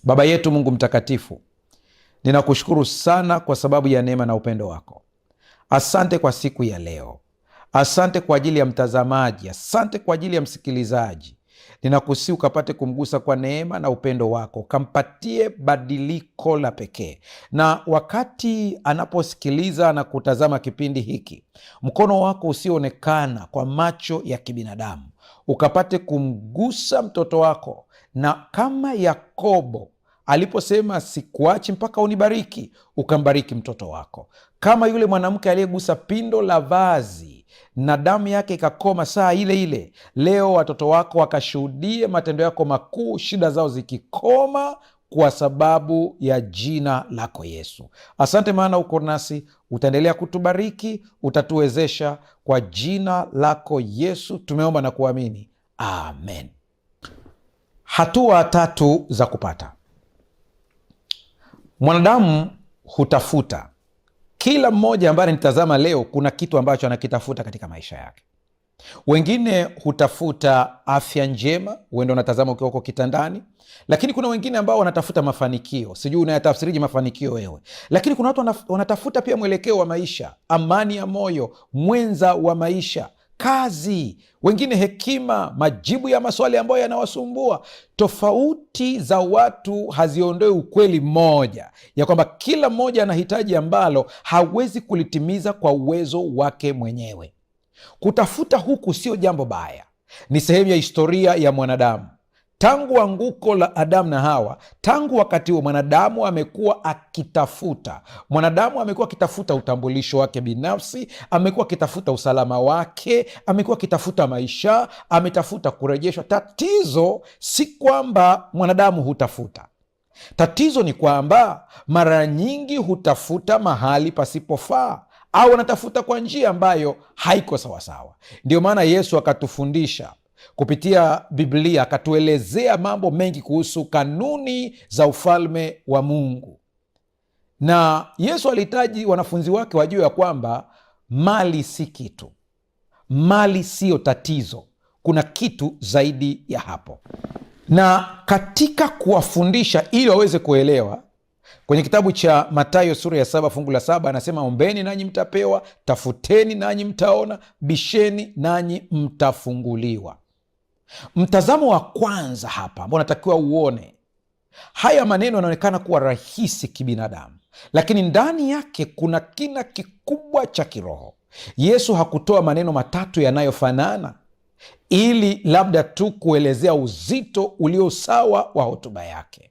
Baba yetu Mungu mtakatifu, ninakushukuru sana kwa sababu ya neema na upendo wako. Asante kwa siku ya leo, asante kwa ajili ya mtazamaji, asante kwa ajili ya msikilizaji. Ninakusihi ukapate kumgusa kwa neema na upendo wako, ukampatie badiliko la pekee, na wakati anaposikiliza na kutazama kipindi hiki, mkono wako usioonekana kwa macho ya kibinadamu ukapate kumgusa mtoto wako, na kama Yakobo aliposema sikuachi mpaka unibariki, ukambariki mtoto wako. Kama yule mwanamke aliyegusa pindo la vazi na damu yake ikakoma saa ile ile, leo watoto wako wakashuhudie matendo yako makuu, shida zao zikikoma kwa sababu ya jina lako Yesu. Asante maana uko nasi, utaendelea kutubariki, utatuwezesha. Kwa jina lako Yesu tumeomba na kuamini, amen. Hatua tatu za kupata. Mwanadamu hutafuta. Kila mmoja ambaye ananitazama leo, kuna kitu ambacho anakitafuta katika maisha yake. Wengine hutafuta afya njema, huenda unatazama ukiwa uko kitandani, lakini kuna wengine ambao wanatafuta mafanikio. Sijui unayatafsirije mafanikio wewe, lakini kuna watu wanatafuta pia mwelekeo wa maisha, amani ya moyo, mwenza wa maisha, kazi, wengine hekima, majibu ya maswali ambayo yanawasumbua. Tofauti za watu haziondoi ukweli mmoja, ya kwamba kila mmoja ana hitaji ambalo hawezi kulitimiza kwa uwezo wake mwenyewe. Kutafuta huku sio jambo baya, ni sehemu ya historia ya mwanadamu. Tangu anguko la Adamu na Hawa, tangu wakati huo mwanadamu amekuwa akitafuta. Mwanadamu amekuwa akitafuta utambulisho wake binafsi, amekuwa akitafuta usalama wake, amekuwa akitafuta maisha, ametafuta kurejeshwa. Tatizo si kwamba mwanadamu hutafuta, tatizo ni kwamba mara nyingi hutafuta mahali pasipofaa au anatafuta kwa njia ambayo haiko sawasawa. Ndio maana Yesu akatufundisha kupitia Biblia, akatuelezea mambo mengi kuhusu kanuni za ufalme wa Mungu. Na Yesu alihitaji wanafunzi wake wajue ya kwamba mali si kitu, mali siyo tatizo, kuna kitu zaidi ya hapo. Na katika kuwafundisha ili waweze kuelewa, kwenye kitabu cha Mathayo sura ya 7 fungu la 7 anasema, ombeni nanyi mtapewa, tafuteni nanyi mtaona, bisheni nanyi mtafunguliwa. Mtazamo wa kwanza hapa ambao unatakiwa uone, haya maneno yanaonekana kuwa rahisi kibinadamu, lakini ndani yake kuna kina kikubwa cha kiroho. Yesu hakutoa maneno matatu yanayofanana ili labda tu kuelezea uzito ulio sawa wa hotuba yake.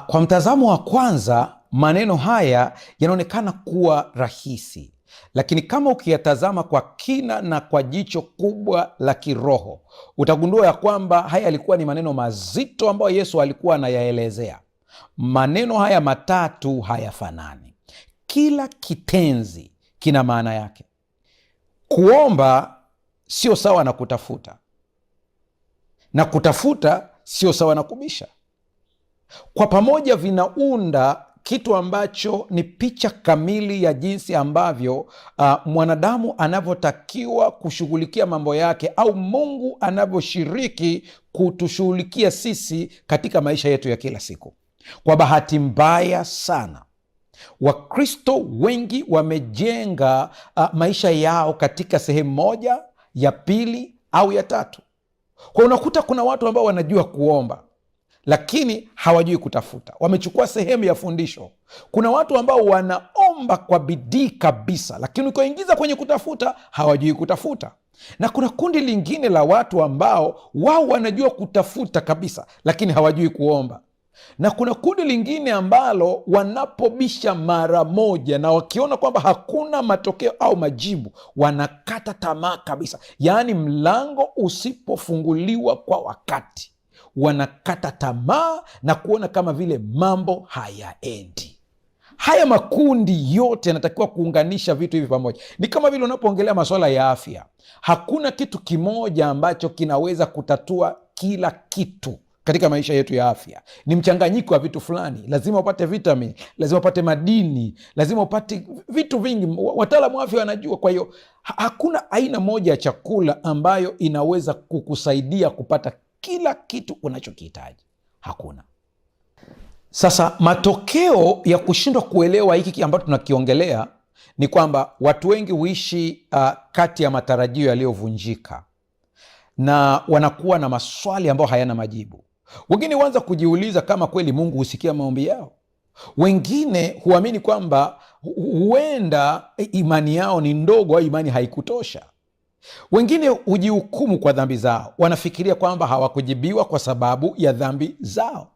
Kwa mtazamo wa kwanza maneno haya yanaonekana kuwa rahisi, lakini kama ukiyatazama kwa kina na kwa jicho kubwa la kiroho utagundua ya kwamba haya yalikuwa ni maneno mazito ambayo Yesu alikuwa anayaelezea. Maneno haya matatu hayafanani. Kila kitenzi kina maana yake. Kuomba sio sawa na kutafuta, na kutafuta sio sawa na kubisha. Kwa pamoja vinaunda kitu ambacho ni picha kamili ya jinsi ambavyo mwanadamu anavyotakiwa kushughulikia mambo yake au Mungu anavyoshiriki kutushughulikia sisi katika maisha yetu ya kila siku. Kwa bahati mbaya sana, Wakristo wengi wamejenga maisha yao katika sehemu moja, ya pili au ya tatu. Kwa unakuta kuna watu ambao wanajua kuomba lakini hawajui kutafuta, wamechukua sehemu ya fundisho. Kuna watu ambao wanaomba kwa bidii kabisa, lakini ukiwaingiza kwenye kutafuta hawajui kutafuta. Na kuna kundi lingine la watu ambao wao wanajua kutafuta kabisa, lakini hawajui kuomba. Na kuna kundi lingine ambalo wanapobisha mara moja na wakiona kwamba hakuna matokeo au majibu, wanakata tamaa kabisa. Yaani, mlango usipofunguliwa kwa wakati wanakata tamaa na kuona kama vile mambo hayaendi. Haya makundi yote yanatakiwa kuunganisha vitu hivi pamoja. Ni kama vile unapoongelea masuala ya afya, hakuna kitu kimoja ambacho kinaweza kutatua kila kitu katika maisha yetu ya afya. Ni mchanganyiko wa vitu fulani. Lazima upate vitamin, lazima upate madini, lazima upate vitu vingi. Wataalamu wa afya wanajua. Kwa hiyo hakuna aina moja ya chakula ambayo inaweza kukusaidia kupata kila kitu unachokihitaji. Hakuna. Sasa matokeo ya kushindwa kuelewa hiki ambacho tunakiongelea ni kwamba watu wengi huishi kati ya matarajio yaliyovunjika na wanakuwa na maswali ambayo hayana majibu. Wengine huanza kujiuliza kama kweli Mungu husikia maombi yao. Wengine huamini kwamba huenda imani yao ni ndogo au imani haikutosha. Wengine hujihukumu kwa dhambi zao, wanafikiria kwamba hawakujibiwa kwa sababu ya dhambi zao.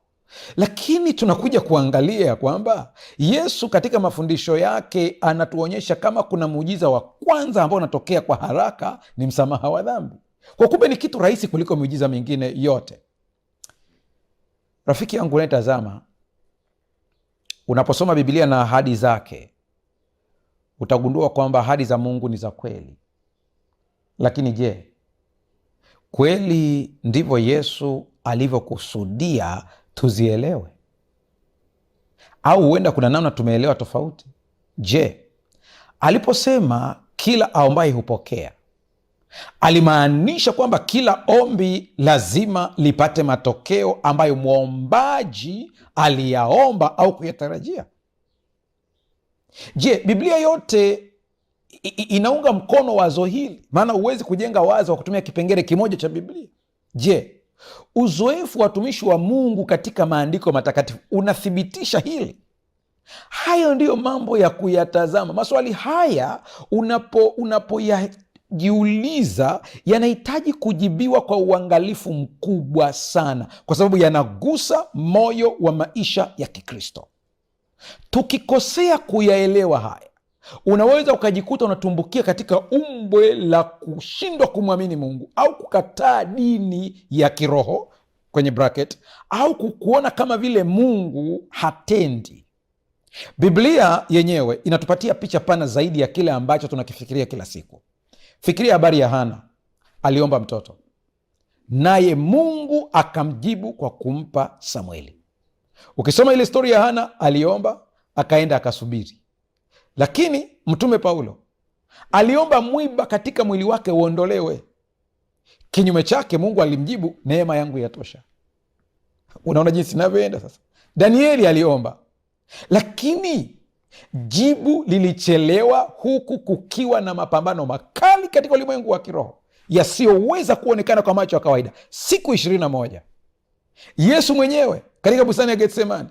Lakini tunakuja kuangalia kwamba Yesu katika mafundisho yake anatuonyesha kama kuna muujiza wa kwanza ambao unatokea kwa haraka ni msamaha wa dhambi. Kwa kumbe ni kitu rahisi kuliko miujiza mingine yote. Rafiki yangu unayetazama, unaposoma Bibilia na ahadi zake utagundua kwamba ahadi za Mungu ni za kweli. Lakini je, kweli ndivyo Yesu alivyokusudia tuzielewe? Au huenda kuna namna tumeelewa tofauti? Je, aliposema kila aombaye hupokea, alimaanisha kwamba kila ombi lazima lipate matokeo ambayo mwombaji aliyaomba au kuyatarajia? Je, Biblia yote inaunga mkono wazo hili? Maana huwezi kujenga wazo wa kutumia kipengele kimoja cha Biblia. Je, uzoefu wa watumishi wa Mungu katika maandiko matakatifu unathibitisha hili? Hayo ndiyo mambo ya kuyatazama. Maswali haya unapoyajiuliza yanahitaji kujibiwa kwa uangalifu mkubwa sana, kwa sababu yanagusa moyo wa maisha ya Kikristo. Tukikosea kuyaelewa haya, unaweza ukajikuta unatumbukia katika umbwe la kushindwa kumwamini Mungu au kukataa dini ya kiroho kwenye bracket, au kukuona kama vile Mungu hatendi. Biblia yenyewe inatupatia picha pana zaidi ya kile ambacho tunakifikiria kila siku. Fikiria habari ya Hana. Aliomba mtoto, naye Mungu akamjibu kwa kumpa Samueli. Ukisoma ile stori ya Hana, aliomba akaenda akasubiri. Lakini Mtume Paulo aliomba mwiba katika mwili wake uondolewe. Kinyume chake, Mungu alimjibu, neema yangu yatosha. Unaona jinsi inavyoenda sasa. Danieli aliomba, lakini jibu lilichelewa, huku kukiwa na mapambano makali katika ulimwengu wa kiroho yasiyoweza kuonekana kwa macho ya kawaida. Siku 21 Yesu mwenyewe katika bustani ya Getsemani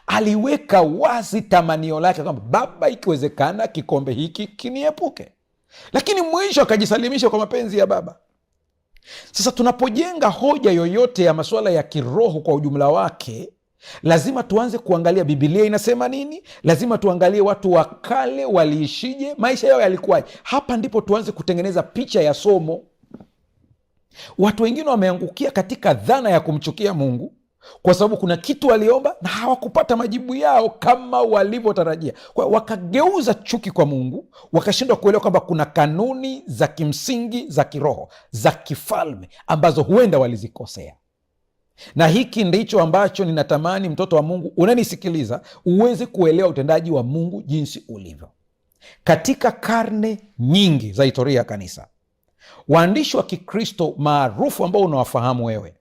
aliweka wazi tamanio lake kwamba Baba, ikiwezekana kikombe hiki kiniepuke, lakini mwisho akajisalimisha kwa mapenzi ya Baba. Sasa tunapojenga hoja yoyote ya masuala ya kiroho kwa ujumla wake, lazima tuanze kuangalia Bibilia inasema nini. Lazima tuangalie watu wa kale waliishije, maisha yao yalikuwaje. Hapa ndipo tuanze kutengeneza picha ya somo. Watu wengine wameangukia katika dhana ya kumchukia Mungu kwa sababu kuna kitu waliomba na hawakupata majibu yao kama walivyotarajia. Kwa wakageuza chuki kwa Mungu, wakashindwa kuelewa kwamba kuna kanuni za kimsingi za kiroho za kifalme ambazo huenda walizikosea. Na hiki ndicho ambacho ninatamani mtoto wa Mungu unanisikiliza uweze kuelewa utendaji wa Mungu jinsi ulivyo. Katika karne nyingi za historia ya kanisa, waandishi wa Kikristo maarufu ambao unawafahamu wewe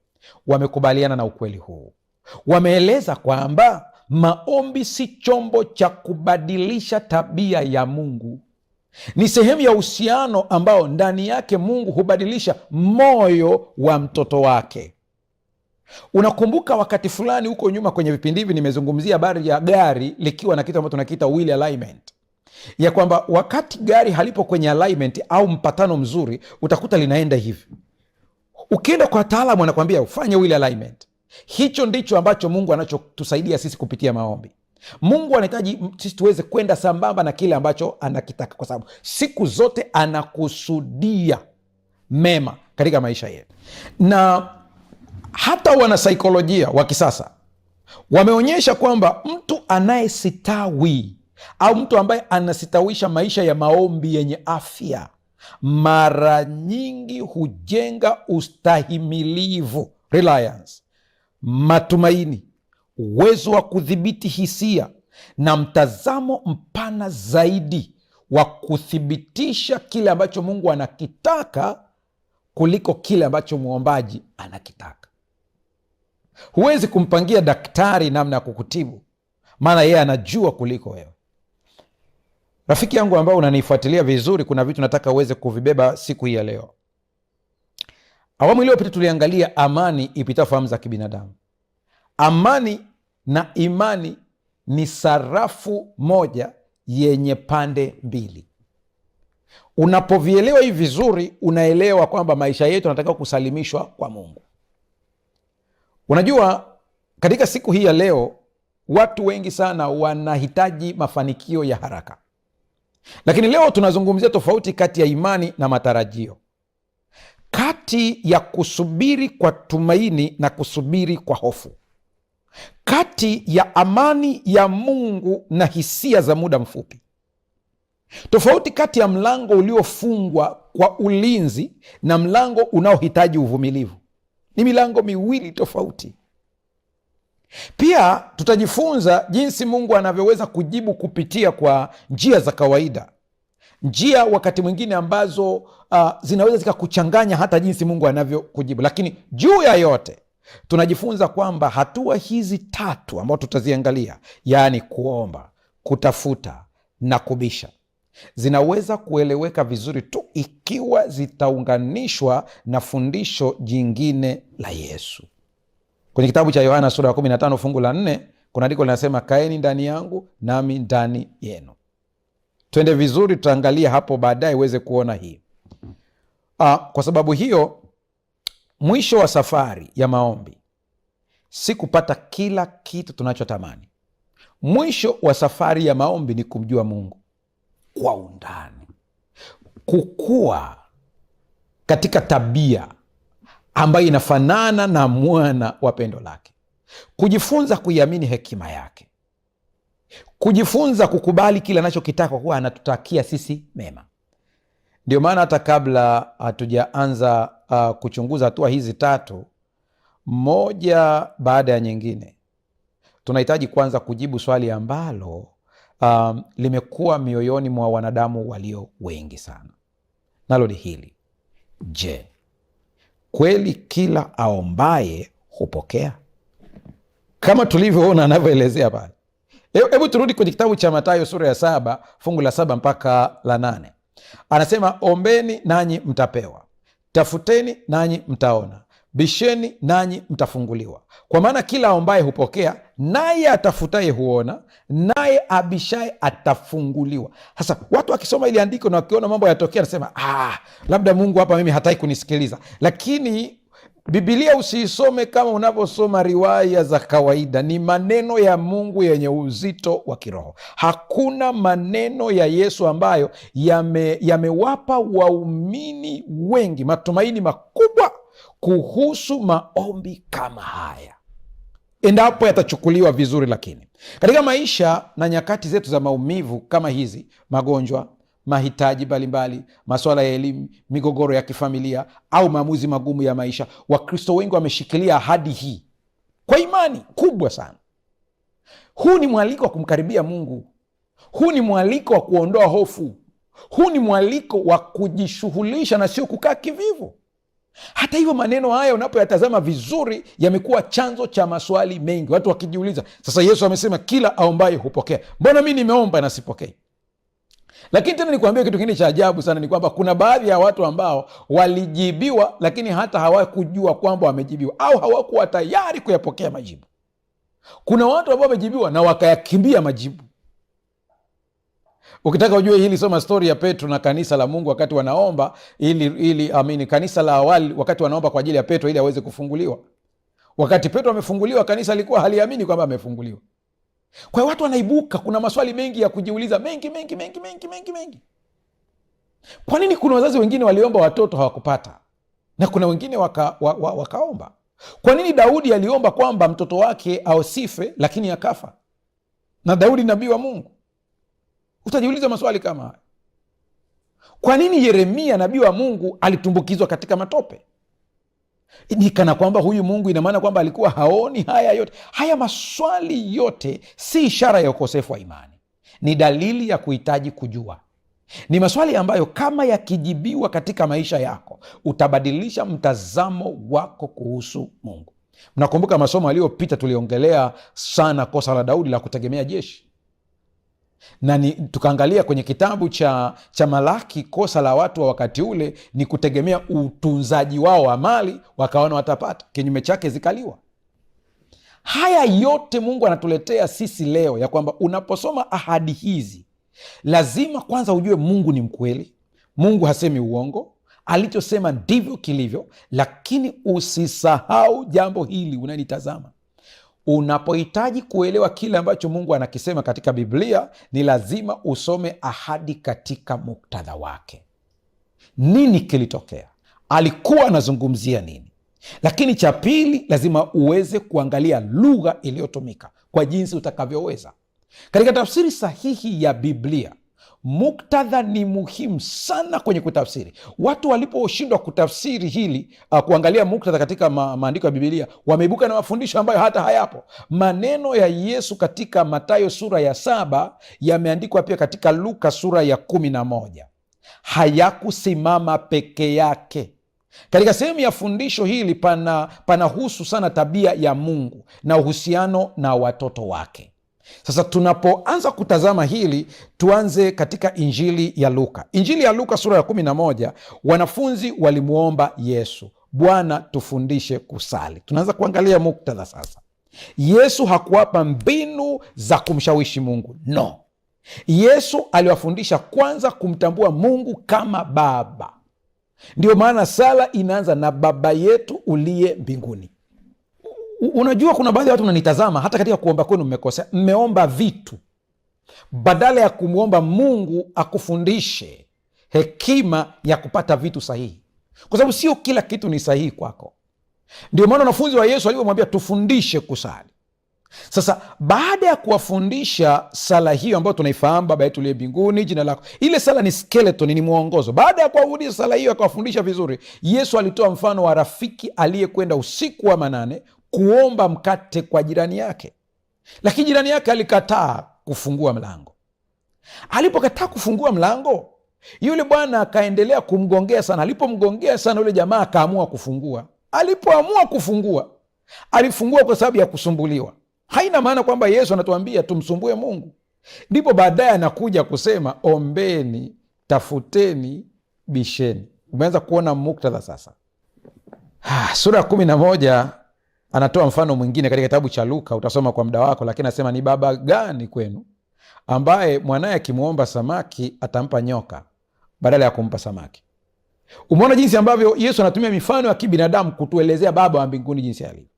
wamekubaliana na ukweli huu. Wameeleza kwamba maombi si chombo cha kubadilisha tabia ya Mungu, ni sehemu ya uhusiano ambao ndani yake Mungu hubadilisha moyo wa mtoto wake. Unakumbuka wakati fulani huko nyuma kwenye vipindi hivi nimezungumzia habari ya gari likiwa na kitu ambacho tunakiita wheel alignment, ya kwamba wakati gari halipo kwenye alignment au mpatano mzuri, utakuta linaenda hivi. Ukienda kwa wataalamu anakuambia ufanye wheel alignment. Hicho ndicho ambacho Mungu anachotusaidia sisi kupitia maombi. Mungu anahitaji sisi tuweze kwenda sambamba na kile ambacho anakitaka, kwa sababu siku zote anakusudia mema katika maisha yetu. Na hata wanasaikolojia wa kisasa wameonyesha kwamba mtu anayesitawi au mtu ambaye anasitawisha maisha ya maombi yenye afya mara nyingi hujenga ustahimilivu, reliance, matumaini, uwezo wa kudhibiti hisia na mtazamo mpana zaidi wa kuthibitisha kile ambacho Mungu anakitaka kuliko kile ambacho mwombaji anakitaka. Huwezi kumpangia daktari namna ya kukutibu, maana yeye anajua kuliko wewe. Rafiki yangu ambao unanifuatilia vizuri, kuna vitu nataka uweze kuvibeba siku hii ya leo. Awamu iliyopita tuliangalia amani ipitao fahamu za kibinadamu. Amani na imani ni sarafu moja yenye pande mbili. Unapovielewa hivi vizuri, unaelewa kwamba maisha yetu yanatakiwa kusalimishwa kwa Mungu. Unajua, katika siku hii ya leo watu wengi sana wanahitaji mafanikio ya haraka, lakini leo tunazungumzia tofauti kati ya imani na matarajio, kati ya kusubiri kwa tumaini na kusubiri kwa hofu, kati ya amani ya Mungu na hisia za muda mfupi, tofauti kati ya mlango uliofungwa kwa ulinzi na mlango unaohitaji uvumilivu. Ni milango miwili tofauti. Pia tutajifunza jinsi Mungu anavyoweza kujibu kupitia kwa njia za kawaida, njia wakati mwingine ambazo zinaweza zikakuchanganya hata jinsi Mungu anavyokujibu. Lakini juu ya yote tunajifunza kwamba hatua hizi tatu ambazo tutaziangalia, yaani kuomba, kutafuta na kubisha, zinaweza kueleweka vizuri tu ikiwa zitaunganishwa na fundisho jingine la Yesu. Kwenye kitabu cha Yohana sura ya 15 fungu la 4 kuna andiko linasema, kaeni ndani yangu nami ndani yenu. Twende vizuri, tutaangalia hapo baadaye uweze kuona hii. Kwa sababu hiyo, mwisho wa safari ya maombi si kupata kila kitu tunachotamani. Mwisho wa safari ya maombi ni kumjua Mungu kwa undani, kukua katika tabia ambayo inafanana na mwana wa pendo lake, kujifunza kuiamini hekima yake, kujifunza kukubali kile anachokitaka kwa kuwa anatutakia sisi mema. Ndio maana hata kabla hatujaanza kuchunguza hatua hizi tatu moja baada ya nyingine, tunahitaji kwanza kujibu swali ambalo limekuwa mioyoni mwa wanadamu walio wengi sana, nalo ni hili: je, kweli kila aombaye hupokea? Kama tulivyoona anavyoelezea pale. Hebu turudi kwenye kitabu cha Mathayo sura ya 7 fungu la 7 mpaka la 8. Anasema, ombeni nanyi mtapewa, tafuteni nanyi mtaona, bisheni nanyi mtafunguliwa. Kwa maana kila aombaye hupokea, naye atafutaye huona, naye abishaye atafunguliwa. Sasa watu wakisoma ili andiko na wakiona mambo yatokea, anasema labda Mungu hapa mimi hataki kunisikiliza. Lakini Bibilia usiisome kama unavyosoma riwaya za kawaida. Ni maneno ya Mungu yenye uzito wa kiroho. Hakuna maneno ya Yesu ambayo yamewapa waumini wengi matumaini makubwa kuhusu maombi kama haya, endapo yatachukuliwa vizuri. Lakini katika maisha na nyakati zetu za maumivu kama hizi, magonjwa, mahitaji mbalimbali, masuala ya elimu, migogoro ya kifamilia au maamuzi magumu ya maisha, Wakristo wengi wameshikilia ahadi hii kwa imani kubwa sana. Huu ni mwaliko wa kumkaribia Mungu. Huu ni mwaliko wa kuondoa hofu. Huu ni mwaliko wa kujishughulisha na sio kukaa kivivu. Hata hivyo, maneno haya unapoyatazama vizuri yamekuwa chanzo cha maswali mengi, watu wakijiuliza, sasa Yesu amesema kila aombaye hupokea, mbona mi nimeomba na sipokei? Lakini tena nikuambia kitu kingine cha ajabu sana, ni kwamba kuna baadhi ya watu ambao walijibiwa, lakini hata hawakujua kwamba wamejibiwa au hawakuwa tayari kuyapokea majibu. Kuna watu ambao wamejibiwa na wakayakimbia majibu. Ukitaka ujue hili, soma stori ya Petro na kanisa la Mungu wakati wanaomba ili amini, kanisa la awali wakati wanaomba kwa ajili ya Petro ili aweze kufunguliwa. Wakati Petro amefunguliwa, kanisa lilikuwa haliamini kwamba amefunguliwa. Kwa hiyo watu wanaibuka, kuna maswali mengi ya kujiuliza, mengi mengi mengi mengi mengi mengi. Kwa nini kuna wazazi wengine waliomba watoto hawakupata na kuna wengine wakaomba? Kwa nini Daudi aliomba kwamba mtoto wake ausife lakini akafa, na Daudi nabii wa Mungu? Utajiuliza maswali kama haya. Kwa nini Yeremia nabii wa Mungu alitumbukizwa katika matope? Ni kana kwamba huyu Mungu, ina maana kwamba alikuwa haoni haya yote? Haya maswali yote si ishara ya ukosefu wa imani, ni dalili ya kuhitaji kujua. Ni maswali ambayo kama yakijibiwa katika maisha yako utabadilisha mtazamo wako kuhusu Mungu. Mnakumbuka masomo aliyopita tuliongelea sana kosa la Daudi la kutegemea jeshi na tukaangalia kwenye kitabu cha Malaki, kosa la watu wa wakati ule ni kutegemea utunzaji wao wa mali, wakaona watapata, kinyume chake zikaliwa. Haya yote Mungu anatuletea sisi leo ya kwamba unaposoma ahadi hizi lazima kwanza ujue Mungu ni mkweli, Mungu hasemi uongo, alichosema ndivyo kilivyo. Lakini usisahau jambo hili unanitazama, unapohitaji kuelewa kile ambacho Mungu anakisema katika Biblia, ni lazima usome ahadi katika muktadha wake. Nini kilitokea? Alikuwa anazungumzia nini? Lakini cha pili, lazima uweze kuangalia lugha iliyotumika kwa jinsi utakavyoweza. Katika tafsiri sahihi ya Biblia, muktadha ni muhimu sana kwenye kutafsiri. Watu waliposhindwa kutafsiri hili, kuangalia muktadha katika maandiko ya Bibilia, wameibuka na mafundisho ambayo hata hayapo. Maneno ya Yesu katika Mathayo sura ya 7 yameandikwa pia katika Luka sura ya 11. Hayakusimama peke yake. Katika sehemu ya fundisho hili panahusu sana tabia ya Mungu na uhusiano na watoto wake. Sasa tunapoanza kutazama hili, tuanze katika Injili ya Luka. Injili ya Luka sura ya 11, wanafunzi walimwomba Yesu, Bwana, tufundishe kusali. Tunaanza kuangalia muktadha sasa. Yesu hakuwapa mbinu za kumshawishi Mungu, no. Yesu aliwafundisha kwanza kumtambua Mungu kama Baba. Ndio maana sala inaanza na Baba yetu uliye mbinguni. Unajua, kuna baadhi ya watu mnanitazama, hata katika kuomba kwenu mmekosea. Mmeomba vitu badala ya kumwomba Mungu akufundishe hekima ya kupata vitu sahihi, kwa sababu sio kila kitu ni sahihi kwako. Ndio maana wanafunzi wa Yesu alivyomwambia tufundishe kusali. Sasa baada ya kuwafundisha sala hiyo ambayo tunaifahamu, Baba yetu uliye mbinguni, jina lako, ile sala ni skeleton, ni mwongozo. Baada ya kuwafundisha sala hiyo, akawafundisha vizuri, Yesu alitoa mfano wa rafiki aliyekwenda usiku wa manane kuomba mkate kwa jirani yake, lakini jirani yake alikataa kufungua mlango. Alipokataa kufungua mlango, yule bwana akaendelea kumgongea sana. Alipomgongea sana, yule jamaa akaamua kufungua. Alipoamua kufungua, alifungua kwa sababu ya kusumbuliwa. Haina maana kwamba Yesu anatuambia tumsumbue Mungu. Ndipo baadaye anakuja kusema ombeni, tafuteni, bisheni. Umeanza kuona muktadha sasa. Sura ya 11 anatoa mfano mwingine katika kitabu cha Luka, utasoma kwa muda wako, lakini anasema ni baba gani kwenu ambaye mwanaye akimwomba samaki atampa nyoka badala ya kumpa samaki? Umeona jinsi ambavyo Yesu anatumia mifano ya kibinadamu kutuelezea Baba wa mbinguni jinsi alivyo.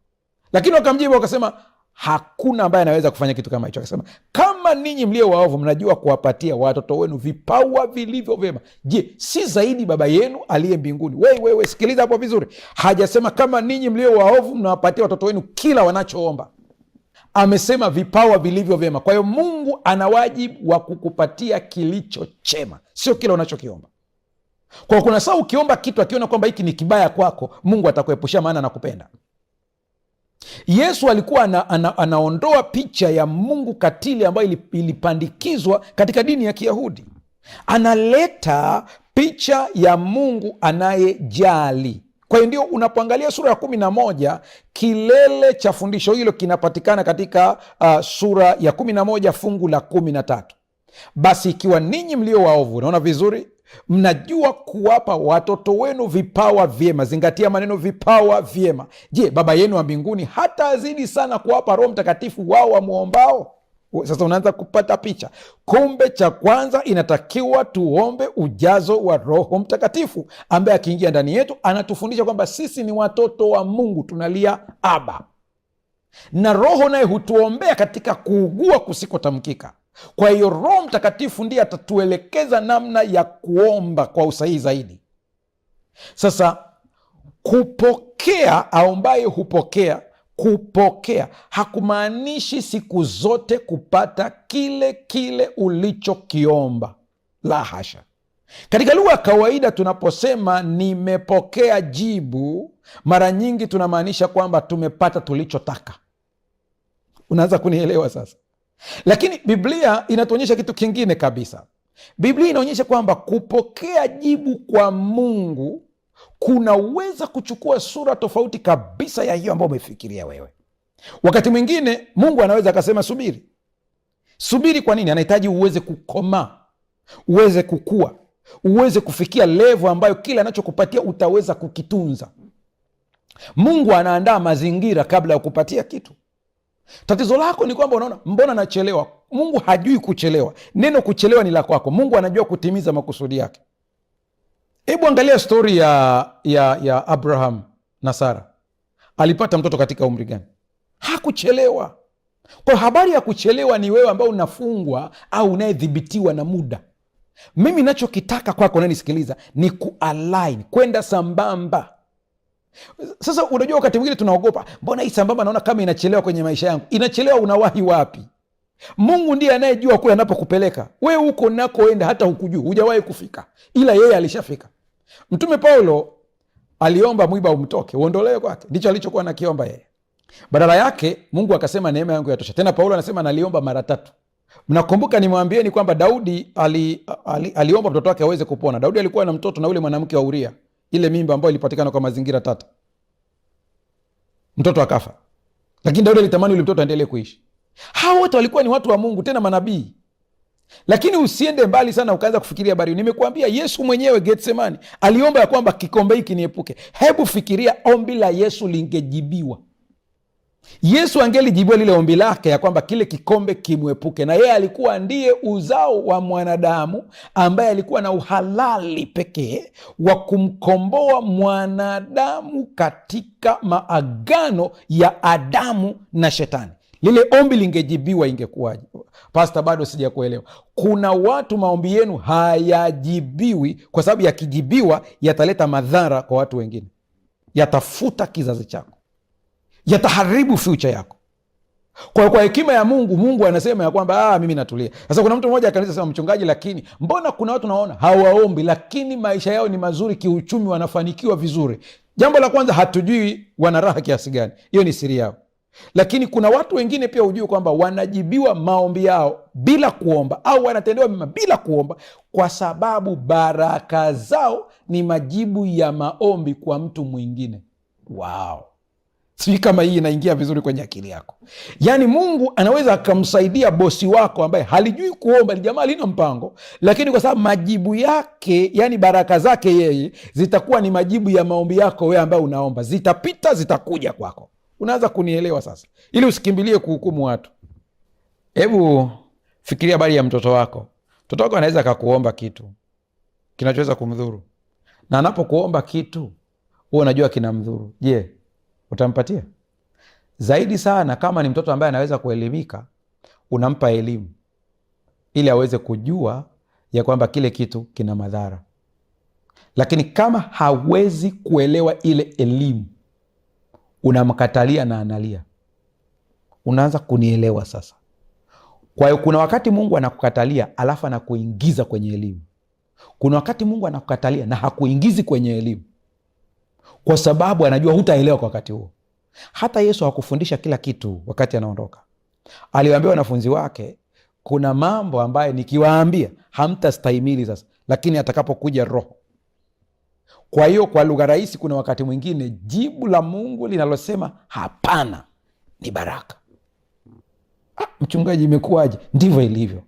Lakini wakamjibu wakasema, hakuna ambaye anaweza kufanya kitu kama hicho. Akasema, kama ninyi mlio waovu mnajua kuwapatia watoto wenu vipawa vilivyo vyema, je, si zaidi Baba yenu aliye mbinguni? Wewe sikiliza hapo vizuri. Hajasema kama ninyi mlio waovu mnawapatia watoto wenu kila wanachoomba. Amesema vipawa vilivyo vyema. Kwa hiyo Mungu ana wajibu wa kukupatia kilicho chema, sio kila unachokiomba. Kwa kuna saa ukiomba kitu akiona kwamba hiki ni kibaya kwako, Mungu atakuepushia, maana anakupenda. Yesu alikuwa anaondoa picha ya Mungu katili ambayo ilipandikizwa katika dini ya Kiyahudi. Analeta picha ya Mungu anayejali. Kwa hiyo ndio unapoangalia sura ya 11, kilele cha fundisho hilo kinapatikana katika sura ya 11 fungu la 13. Basi ikiwa ninyi mlio waovu, unaona vizuri, mnajua kuwapa watoto wenu vipawa vyema. Zingatia maneno vipawa vyema. Je, Baba yenu wa mbinguni hata azidi sana kuwapa Roho Mtakatifu wao wamwombao? Sasa unaanza kupata picha. Kumbe cha kwanza inatakiwa tuombe ujazo wa Roho Mtakatifu ambaye akiingia ndani yetu anatufundisha kwamba sisi ni watoto wa Mungu, tunalia Aba, na Roho naye hutuombea katika kuugua kusikotamkika. Kwa hiyo Roho Mtakatifu ndiye atatuelekeza namna ya kuomba kwa usahihi zaidi. Sasa kupokea, aombaye hupokea. Kupokea hakumaanishi siku zote kupata kile kile ulichokiomba, la hasha. Katika lugha ya kawaida tunaposema nimepokea jibu, mara nyingi tunamaanisha kwamba tumepata tulichotaka. Unaanza kunielewa sasa? Lakini Biblia inatuonyesha kitu kingine kabisa. Biblia inaonyesha kwamba kupokea jibu kwa Mungu kunaweza kuchukua sura tofauti kabisa ya hiyo ambayo umefikiria wewe. Wakati mwingine Mungu anaweza akasema subiri. Subiri kwa nini? Anahitaji uweze kukomaa, uweze kukua, uweze kufikia levo ambayo kile anachokupatia utaweza kukitunza. Mungu anaandaa mazingira kabla ya kupatia kitu. Tatizo lako ni kwamba unaona, mbona nachelewa? Mungu hajui kuchelewa. Neno kuchelewa ni la kwako. Mungu anajua kutimiza makusudi yake. Hebu angalia stori ya Abraham na Sara. Alipata mtoto katika umri gani? Hakuchelewa. Kwa habari ya kuchelewa ni wewe ambao unafungwa au unayedhibitiwa na muda. Mimi nachokitaka kwako unanisikiliza ni kualign, kwenda sambamba. Sasa unajua, wakati mwingine tunaogopa, mbona hii sambamba naona kama inachelewa kwenye maisha yangu. Inachelewa, unawahi wapi? Mungu ndiye anayejua kule anapokupeleka wewe. Huko nakoenda hata hukujua, hujawahi kufika, ila yeye alishafika. Mtume Paulo aliomba mwiba umtoke, uondolewe kwake, ndicho alichokuwa nakiomba yeye. Badala yake Mungu akasema neema yangu yatosha. Tena Paulo anasema naliomba mara tatu. Mnakumbuka nimwambieni kwamba Daudi aliomba mtoto wake aweze kupona. Daudi alikuwa na mtoto na ule mwanamke wa Uria, ile mimba ambayo ilipatikana kwa mazingira tata, mtoto akafa, lakini Daudi alitamani ule mtoto aendelee kuishi. Hawa wote walikuwa ni watu wa Mungu, tena manabii. Lakini usiende mbali sana ukaanza kufikiria habari. Nimekuambia Yesu mwenyewe Getsemani aliomba ya kwamba kikombe hiki niepuke. Hebu fikiria ombi la Yesu lingejibiwa. Yesu angelijibiwa lile ombi lake ya kwamba kile kikombe kimwepuke, na yeye alikuwa ndiye uzao wa mwanadamu ambaye alikuwa na uhalali pekee wa kumkomboa mwanadamu katika maagano ya Adamu na Shetani. Lile ombi lingejibiwa, ingekuwaje? Pasta, bado sijakuelewa. Kuna watu maombi yenu hayajibiwi kwa sababu yakijibiwa yataleta madhara kwa watu wengine, yatafuta kizazi chako, yataharibu future yako. Kwa hekima ya Mungu, Mungu anasema ya kwamba mimi natulia. Sasa kuna mtu mmoja akaniuliza, sema mchungaji, lakini mbona kuna watu naona hawaombi lakini maisha yao ni mazuri kiuchumi, wanafanikiwa vizuri? Jambo la kwanza, hatujui wana raha kiasi gani, hiyo ni siri yao. Lakini kuna watu wengine pia hujui kwamba wanajibiwa maombi yao bila kuomba au wanatendewa mema bila kuomba, kwa sababu baraka zao ni majibu ya maombi kwa mtu mwingine. Wow. Sijui kama hii inaingia vizuri kwenye akili yako. Yaani Mungu anaweza akamsaidia bosi wako ambaye halijui kuomba, ni jamaa lina mpango, lakini kwa sababu majibu yake, yani baraka zake yeye zitakuwa ni majibu ya maombi yako wewe ambaye unaomba, zitapita, zitakuja kwako. Unaanza kunielewa sasa, ili usikimbilie kuhukumu watu. Hebu fikiria habari ya mtoto wako. Mtoto wako anaweza akakuomba kitu kinachoweza kumdhuru, na anapokuomba kitu huwa unajua kinamdhuru. Je, utampatia? Zaidi sana kama ni mtoto ambaye anaweza kuelimika, unampa elimu ili aweze kujua ya kwamba kile kitu kina madhara. Lakini kama hawezi kuelewa ile elimu, unamkatalia na analia. Unaanza kunielewa sasa? Kwa hiyo kuna wakati Mungu anakukatalia alafu anakuingiza kwenye elimu. Kuna wakati Mungu anakukatalia na hakuingizi kwenye elimu, kwa sababu anajua hutaelewa kwa wakati huo. Hata Yesu hakufundisha kila kitu wakati anaondoka. Aliwaambia wanafunzi wake, kuna mambo ambayo nikiwaambia hamtastahimili sasa, lakini atakapokuja Roho. Kwa hiyo kwa lugha rahisi, kuna wakati mwingine jibu la Mungu linalosema hapana ni baraka. Mchungaji, imekuwaje? Ndivyo ilivyo.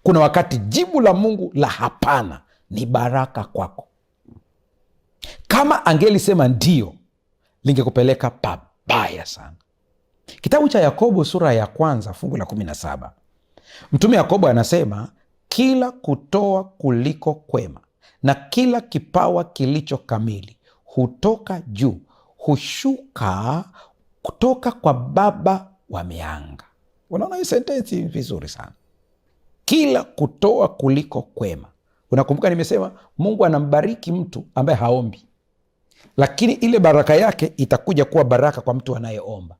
Kuna wakati jibu la Mungu la hapana ni baraka kwako. Kama angelisema ndio, lingekupeleka pabaya sana. Kitabu cha Yakobo sura ya 1 fungu la 17, Mtume Yakobo anasema kila kutoa kuliko kwema na kila kipawa kilicho kamili hutoka juu, hushuka kutoka kwa Baba wa mianga. Unaona hii sentensi vizuri sana, kila kutoa kuliko kwema. Unakumbuka nimesema Mungu anambariki mtu ambaye haombi, lakini ile baraka yake itakuja kuwa baraka kwa mtu anayeomba.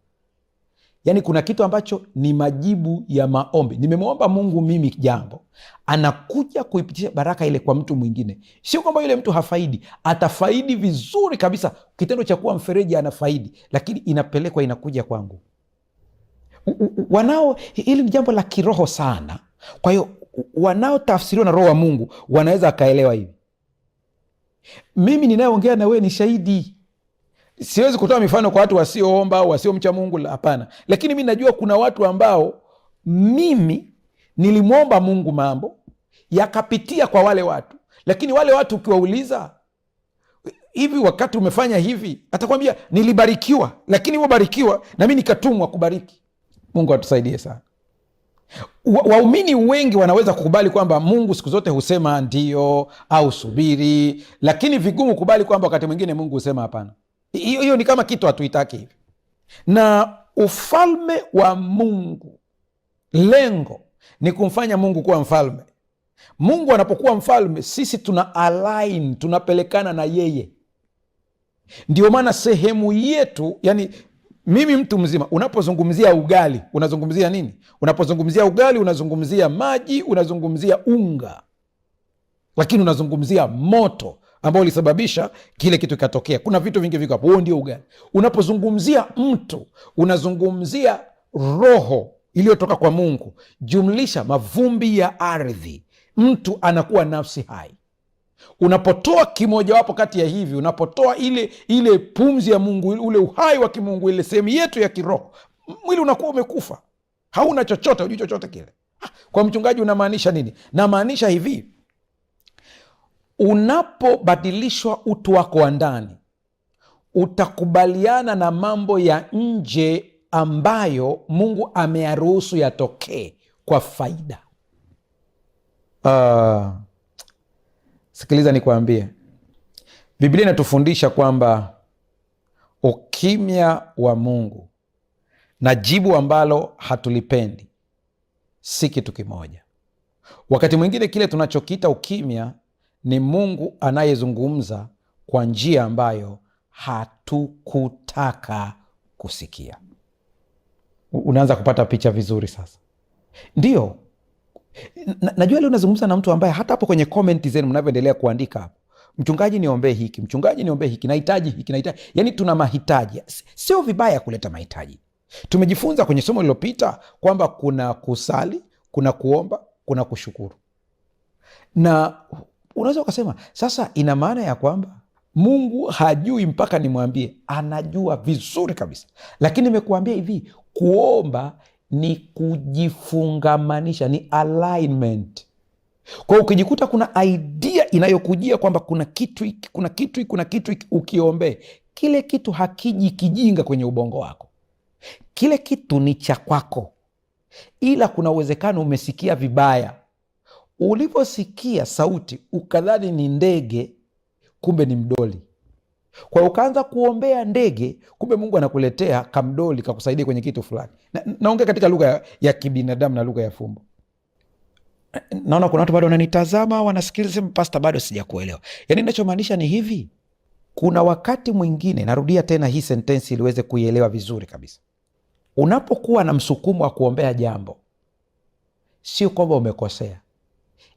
Yaani kuna kitu ambacho ni majibu ya maombi. Nimemwomba Mungu mimi jambo, anakuja kuipitisha baraka ile kwa mtu mwingine. Sio kwamba yule mtu hafaidi, atafaidi vizuri kabisa. Kitendo cha kuwa mfereji anafaidi, lakini inapelekwa inakuja kwangu. Hili ni jambo la kiroho sana. Kwa hiyo wanaotafsiriwa na Roho wa Mungu wanaweza wakaelewa hivi. Mimi ninayeongea na wewe ni shahidi. Siwezi kutoa mifano kwa watu wasioomba au wasiomcha Mungu, hapana, lakini mi najua kuna watu ambao mimi nilimwomba Mungu mambo yakapitia kwa wale watu, lakini wale watu ukiwauliza hivi, wakati umefanya hivi, atakwambia nilibarikiwa, lakini barikiwa na mi nikatumwa kubariki. Mungu atusaidie sana. Waumini wengi wanaweza kukubali kwamba Mungu siku zote husema ndio au subiri, lakini vigumu kubali kwamba wakati mwingine Mungu husema hapana. Hiyo ni kama kitu hatuitaki hivi. Na ufalme wa Mungu, lengo ni kumfanya Mungu kuwa mfalme. Mungu anapokuwa mfalme, sisi tuna align, tunapelekana na yeye. Ndio maana sehemu yetu, yani mimi mtu mzima, unapozungumzia ugali unazungumzia nini? Unapozungumzia ugali unazungumzia maji, unazungumzia unga, lakini unazungumzia moto ambao ulisababisha kile kitu kikatokea. Kuna vitu vingi viko hapo, huo ndio ugali. Unapozungumzia mtu unazungumzia roho iliyotoka kwa Mungu jumlisha mavumbi ya ardhi, mtu anakuwa nafsi hai. Unapotoa kimojawapo kati ya hivi, unapotoa ile pumzi ya Mungu, ule uhai wa kimungu, ile sehemu yetu ya kiroho, mwili unakuwa umekufa, hauna chochote, hujui chochote kile. Kwa mchungaji unamaanisha nini? Namaanisha hivi, unapobadilishwa utu wako wa ndani, utakubaliana na mambo ya nje ambayo Mungu ameyaruhusu yatokee kwa faida. Sikiliza nikuambie, Biblia inatufundisha kwamba ukimya wa Mungu na jibu ambalo hatulipendi si kitu kimoja. Wakati mwingine kile tunachokiita ukimya ni Mungu anayezungumza kwa njia ambayo hatukutaka kusikia. Unaanza kupata picha vizuri sasa. Ndio najua leo nazungumza na mtu ambaye hata hapo kwenye komenti zenu mnavyoendelea kuandika hapo, mchungaji niombee hiki, mchungaji niombee hiki, nahitaji hiki, nahitaji. Yani tuna mahitaji. Sio vibaya kuleta mahitaji. Tumejifunza kwenye somo lililopita kwamba kuna kusali, kuna kuomba, kuna kushukuru. Na unaweza ukasema sasa, ina maana ya kwamba Mungu hajui mpaka nimwambie? Anajua vizuri kabisa, lakini nimekuambia hivi, kuomba ni kujifungamanisha, ni alignment. Kwa hiyo ukijikuta kuna idea inayokujia kwamba kuna kitu hiki, kuna kitu hiki, kuna kitu hiki, ukiombee kile kitu hakiji kijinga kwenye ubongo wako, kile kitu ni cha kwako, ila kuna uwezekano umesikia vibaya. Uliposikia sauti ukadhani ni ndege, kumbe ni mdoli. Kwa hiyo ukaanza kuombea ndege, kumbe Mungu anakuletea kamdoli kakusaidia kwenye kitu fulani. Naongea katika lugha ya kibinadamu na lugha ya fumbo. Naona kuna watu bado wananitazama, wanasikiliza, sema pasta, bado sijakuelewa. Yani ninachomaanisha ni hivi, kuna wakati mwingine, narudia tena hii sentensi ili uweze kuielewa vizuri kabisa. Unapokuwa na msukumo wa kuombea jambo, sio kwamba umekosea,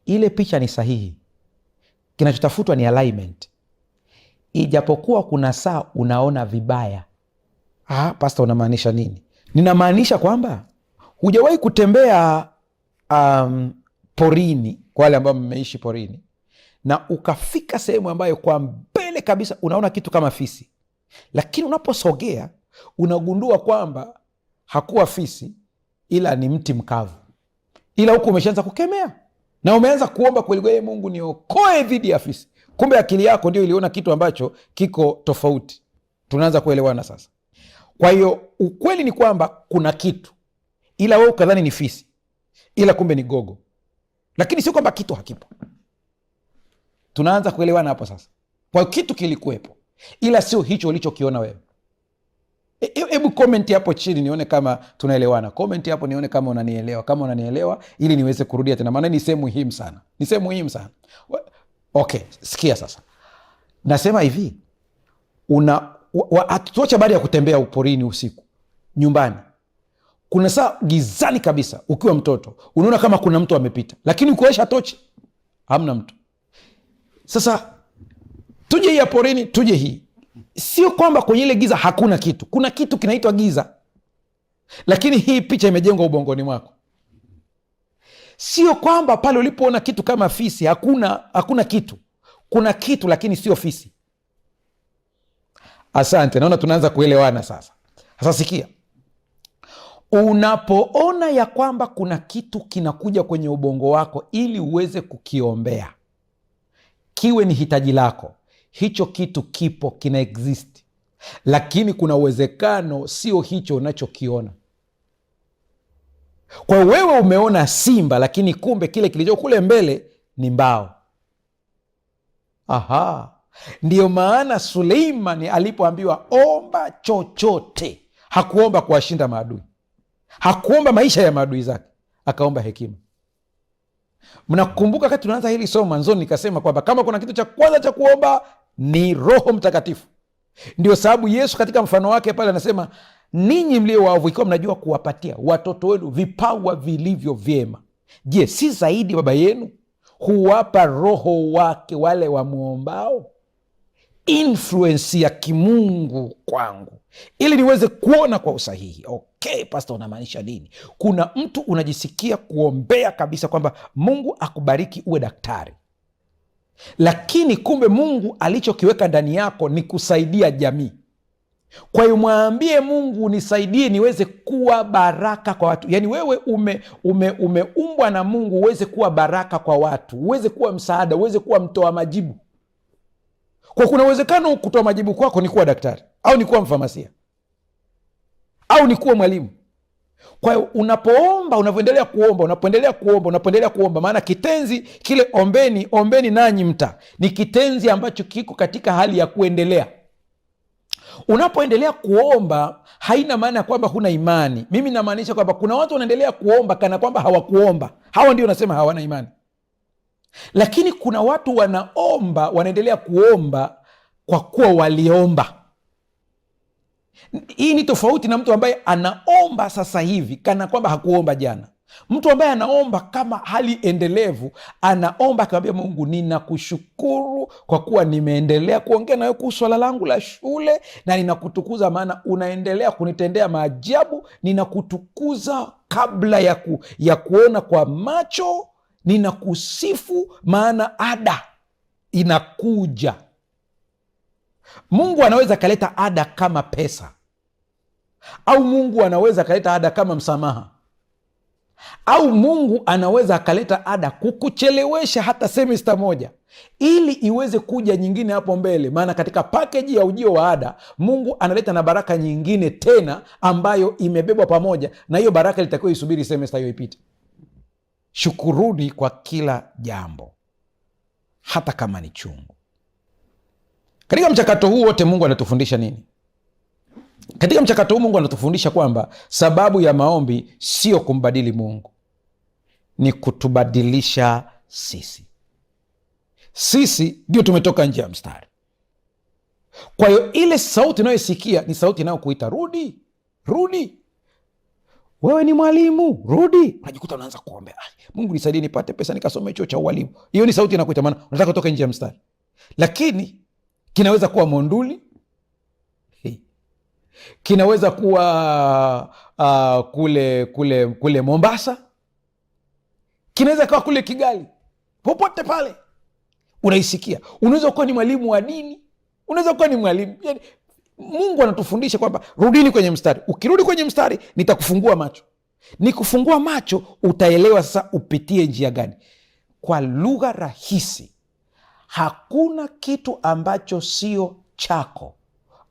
ile picha ni sahihi. Kinachotafutwa ni alignment. Ijapokuwa kuna saa unaona vibaya. Pasta, unamaanisha nini? Ninamaanisha kwamba hujawahi kutembea porini, kwa wale ambao mmeishi porini, na ukafika sehemu ambayo kwa mbele kabisa unaona kitu kama fisi, lakini unaposogea unagundua kwamba hakuwa fisi, ila ni mti mkavu, ila huku umeshaanza kukemea na umeanza kuomba kweli kweli, Mungu niokoe dhidi ya fisi. Kumbe akili yako ndio iliona kitu ambacho kiko tofauti. Tunaanza kuelewana sasa. Kwa hiyo ukweli ni kwamba kuna kitu, ila wewe ukadhani ni fisi, ila kumbe ni gogo, lakini sio kwamba kitu hakipo. Tunaanza kuelewana hapo sasa. Kwa hiyo kitu kilikuwepo, ila sio hicho ulichokiona wewe. Hebu komenti hapo chini nione kama tunaelewana. Komenti hapo nione kama unanielewa, kama unanielewa, ili niweze kurudia tena, maana ni sehemu muhimu sana, ni sehemu muhimu sana. Okay, sikia sasa, nasema hivi, tuache habari ya kutembea uporini usiku nyumbani. Kuna saa gizani kabisa, ukiwa mtoto unaona kama kuna mtu amepita, lakini ukiwasha tochi hamna mtu. Sasa tuje hii ya porini, tuje hii. Sio kwamba kwenye ile giza hakuna kitu, kuna kitu kinaitwa giza, lakini hii picha imejengwa ubongoni mwako. Sio kwamba pale ulipoona kitu kama fisi hakuna kitu. Kuna kitu lakini sio fisi. Asante, naona tunaanza kuelewana sasa. Sasa sikia, unapoona ya kwamba kuna kitu kinakuja kwenye ubongo wako ili uweze kukiombea, kiwe ni hitaji lako, hicho kitu kipo, kina exist, lakini kuna uwezekano sio hicho unachokiona. Kwa hiyo wewe umeona simba, lakini kumbe kile kilicho kule mbele ni mbao. Aha, ndiyo maana Suleimani alipoambiwa omba chochote, hakuomba kuwashinda maadui, hakuomba maisha ya maadui zake, akaomba hekima. Mnakumbuka wakati tunaanza hili somo mwanzoni, nikasema kwamba kama kuna kitu cha kwanza cha kuomba ni Roho Mtakatifu. Ndio sababu Yesu katika mfano wake pale anasema, ninyi mlio waovu, ikiwa mnajua kuwapatia watoto wenu vipawa vilivyo vyema, je, si zaidi Baba yenu huwapa Roho wake wale wamwombao? Influensi ya kimungu kwangu ili niweze kuona kwa usahihi. Okay, pasta, unamaanisha nini? Kuna mtu unajisikia kuombea kabisa kwamba Mungu akubariki uwe daktari, lakini kumbe Mungu alichokiweka ndani yako ni kusaidia jamii. Kwa hiyo mwambie Mungu, nisaidie niweze kuwa baraka kwa watu. Yaani wewe umeumbwa na Mungu uweze kuwa baraka kwa watu, uweze kuwa msaada, uweze kuwa mtoa majibu. Kwa kuna uwezekano kutoa majibu kwako ni kuwa daktari au ni kuwa mfamasia au ni kuwa mwalimu. Kwa hiyo unapoomba, unavyoendelea kuomba, unapoendelea kuomba, unapoendelea kuomba, maana kitenzi kile ombeni, ombeni nanyi mta, ni kitenzi ambacho kiko katika hali ya kuendelea. Unapoendelea kuomba haina maana ya kwamba huna imani. Mimi namaanisha kwamba kuna watu wanaendelea kuomba kana kwamba hawakuomba. Hawa ndio nasema hawana imani. Lakini kuna watu wanaomba, wanaendelea kuomba kwa kuwa waliomba. Hii ni tofauti na mtu ambaye anaomba sasa hivi kana kwamba hakuomba jana. Mtu ambaye anaomba kama hali endelevu, anaomba akamwambia Mungu, ninakushukuru kwa kuwa nimeendelea kuongea nawe kuhusu swala langu la shule, na ninakutukuza maana unaendelea kunitendea maajabu. Ninakutukuza kabla ya kuona kwa macho, ninakusifu maana ada inakuja. Mungu anaweza akaleta ada kama pesa, au Mungu anaweza akaleta ada kama msamaha, au Mungu anaweza akaleta ada kukuchelewesha hata semesta moja ili iweze kuja nyingine hapo mbele. Maana katika pakeji ya ujio wa ada, Mungu analeta na baraka nyingine tena ambayo imebebwa pamoja na hiyo baraka, ilitakiwa isubiri semesta hiyo ipite. Shukuruni kwa kila jambo, hata kama ni chungu. Katika mchakato huu wote Mungu anatufundisha nini? Katika mchakato huu Mungu anatufundisha kwamba sababu ya maombi sio kumbadili Mungu, ni kutubadilisha sisi. Sisi ndio tumetoka nje ya mstari. Kwa hiyo ile sauti unayoisikia ni sauti inayokuita rudi, rudi. Wewe ni mwalimu, rudi. Unajikuta unaanza kuombea, Mungu nisaidie nipate pesa nikasome chuo cha ualimu. Hiyo ni sauti inakuita, maana unataka kutoka nje ya mstari. Lakini kinaweza kuwa Monduli, kinaweza kuwa kule kule kule Mombasa, kinaweza kuwa kule Kigali, popote pale unaisikia. Unaweza kuwa ni mwalimu wa dini, unaweza kuwa ni mwalimu yani, Mungu anatufundisha kwamba rudini kwenye mstari. Ukirudi kwenye mstari, nitakufungua macho. Nikufungua macho, utaelewa sasa upitie njia gani. Kwa lugha rahisi, hakuna kitu ambacho sio chako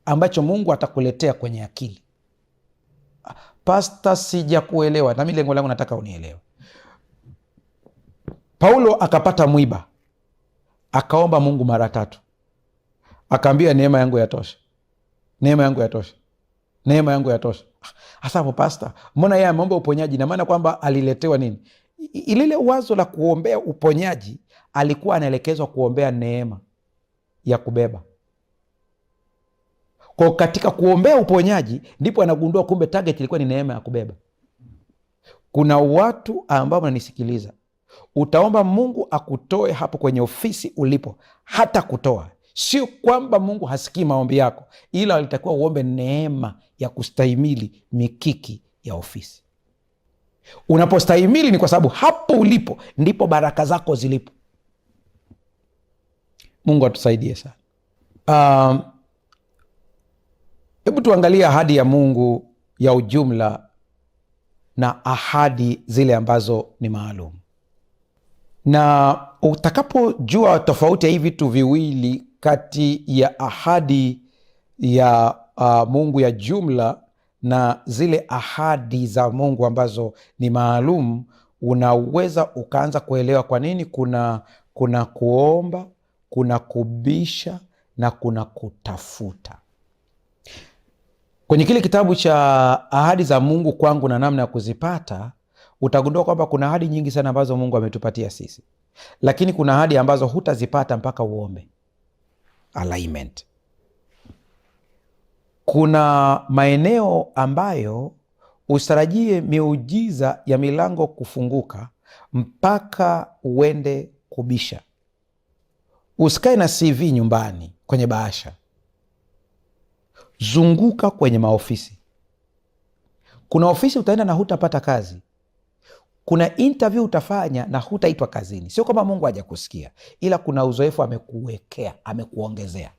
ambacho Mungu atakuletea kwenye akili. Pasta, sijakuelewa. Nami lengo langu nataka unielewe. Paulo akapata mwiba, akaomba Mungu mara tatu, akaambia neema yangu yatosha, neema yangu yatosha, neema yangu yatosha. Hasa hapo pasta, mbona yeye ameomba uponyaji? Na maana kwamba aliletewa nini? Lile wazo la kuombea uponyaji, alikuwa anaelekezwa kuombea neema ya kubeba. Kwa katika kuombea uponyaji ndipo anagundua kumbe target ilikuwa ni neema ya kubeba. Kuna watu ambao wananisikiliza, utaomba Mungu akutoe hapo kwenye ofisi ulipo, hata kutoa. Sio kwamba Mungu hasikii maombi yako, ila alitakiwa uombe neema ya kustahimili mikiki ya ofisi. Unapostahimili ni kwa sababu hapo ulipo ndipo baraka zako zilipo. Mungu atusaidie sana. Hebu tuangalie ahadi ya Mungu ya ujumla na ahadi zile ambazo ni maalum, na utakapojua tofauti ya hivi vitu viwili kati ya ahadi ya Mungu ya jumla na zile ahadi za Mungu ambazo ni maalum, unaweza ukaanza kuelewa kwa nini kuna kuomba, kuna kubisha na kuna kutafuta. Kwenye kile kitabu cha ahadi za Mungu kwangu na namna ya kuzipata, utagundua kwamba kuna ahadi nyingi sana ambazo Mungu ametupatia sisi, lakini kuna ahadi ambazo hutazipata mpaka uombe. Alignment. Kuna maeneo ambayo usitarajie miujiza ya milango kufunguka mpaka uende kubisha. Usikae na CV nyumbani kwenye bahasha, zunguka kwenye maofisi. Kuna ofisi utaenda na hutapata kazi, kuna interview utafanya na hutaitwa kazini. Sio kwamba Mungu hajakusikia, ila kuna uzoefu amekuwekea, amekuongezea.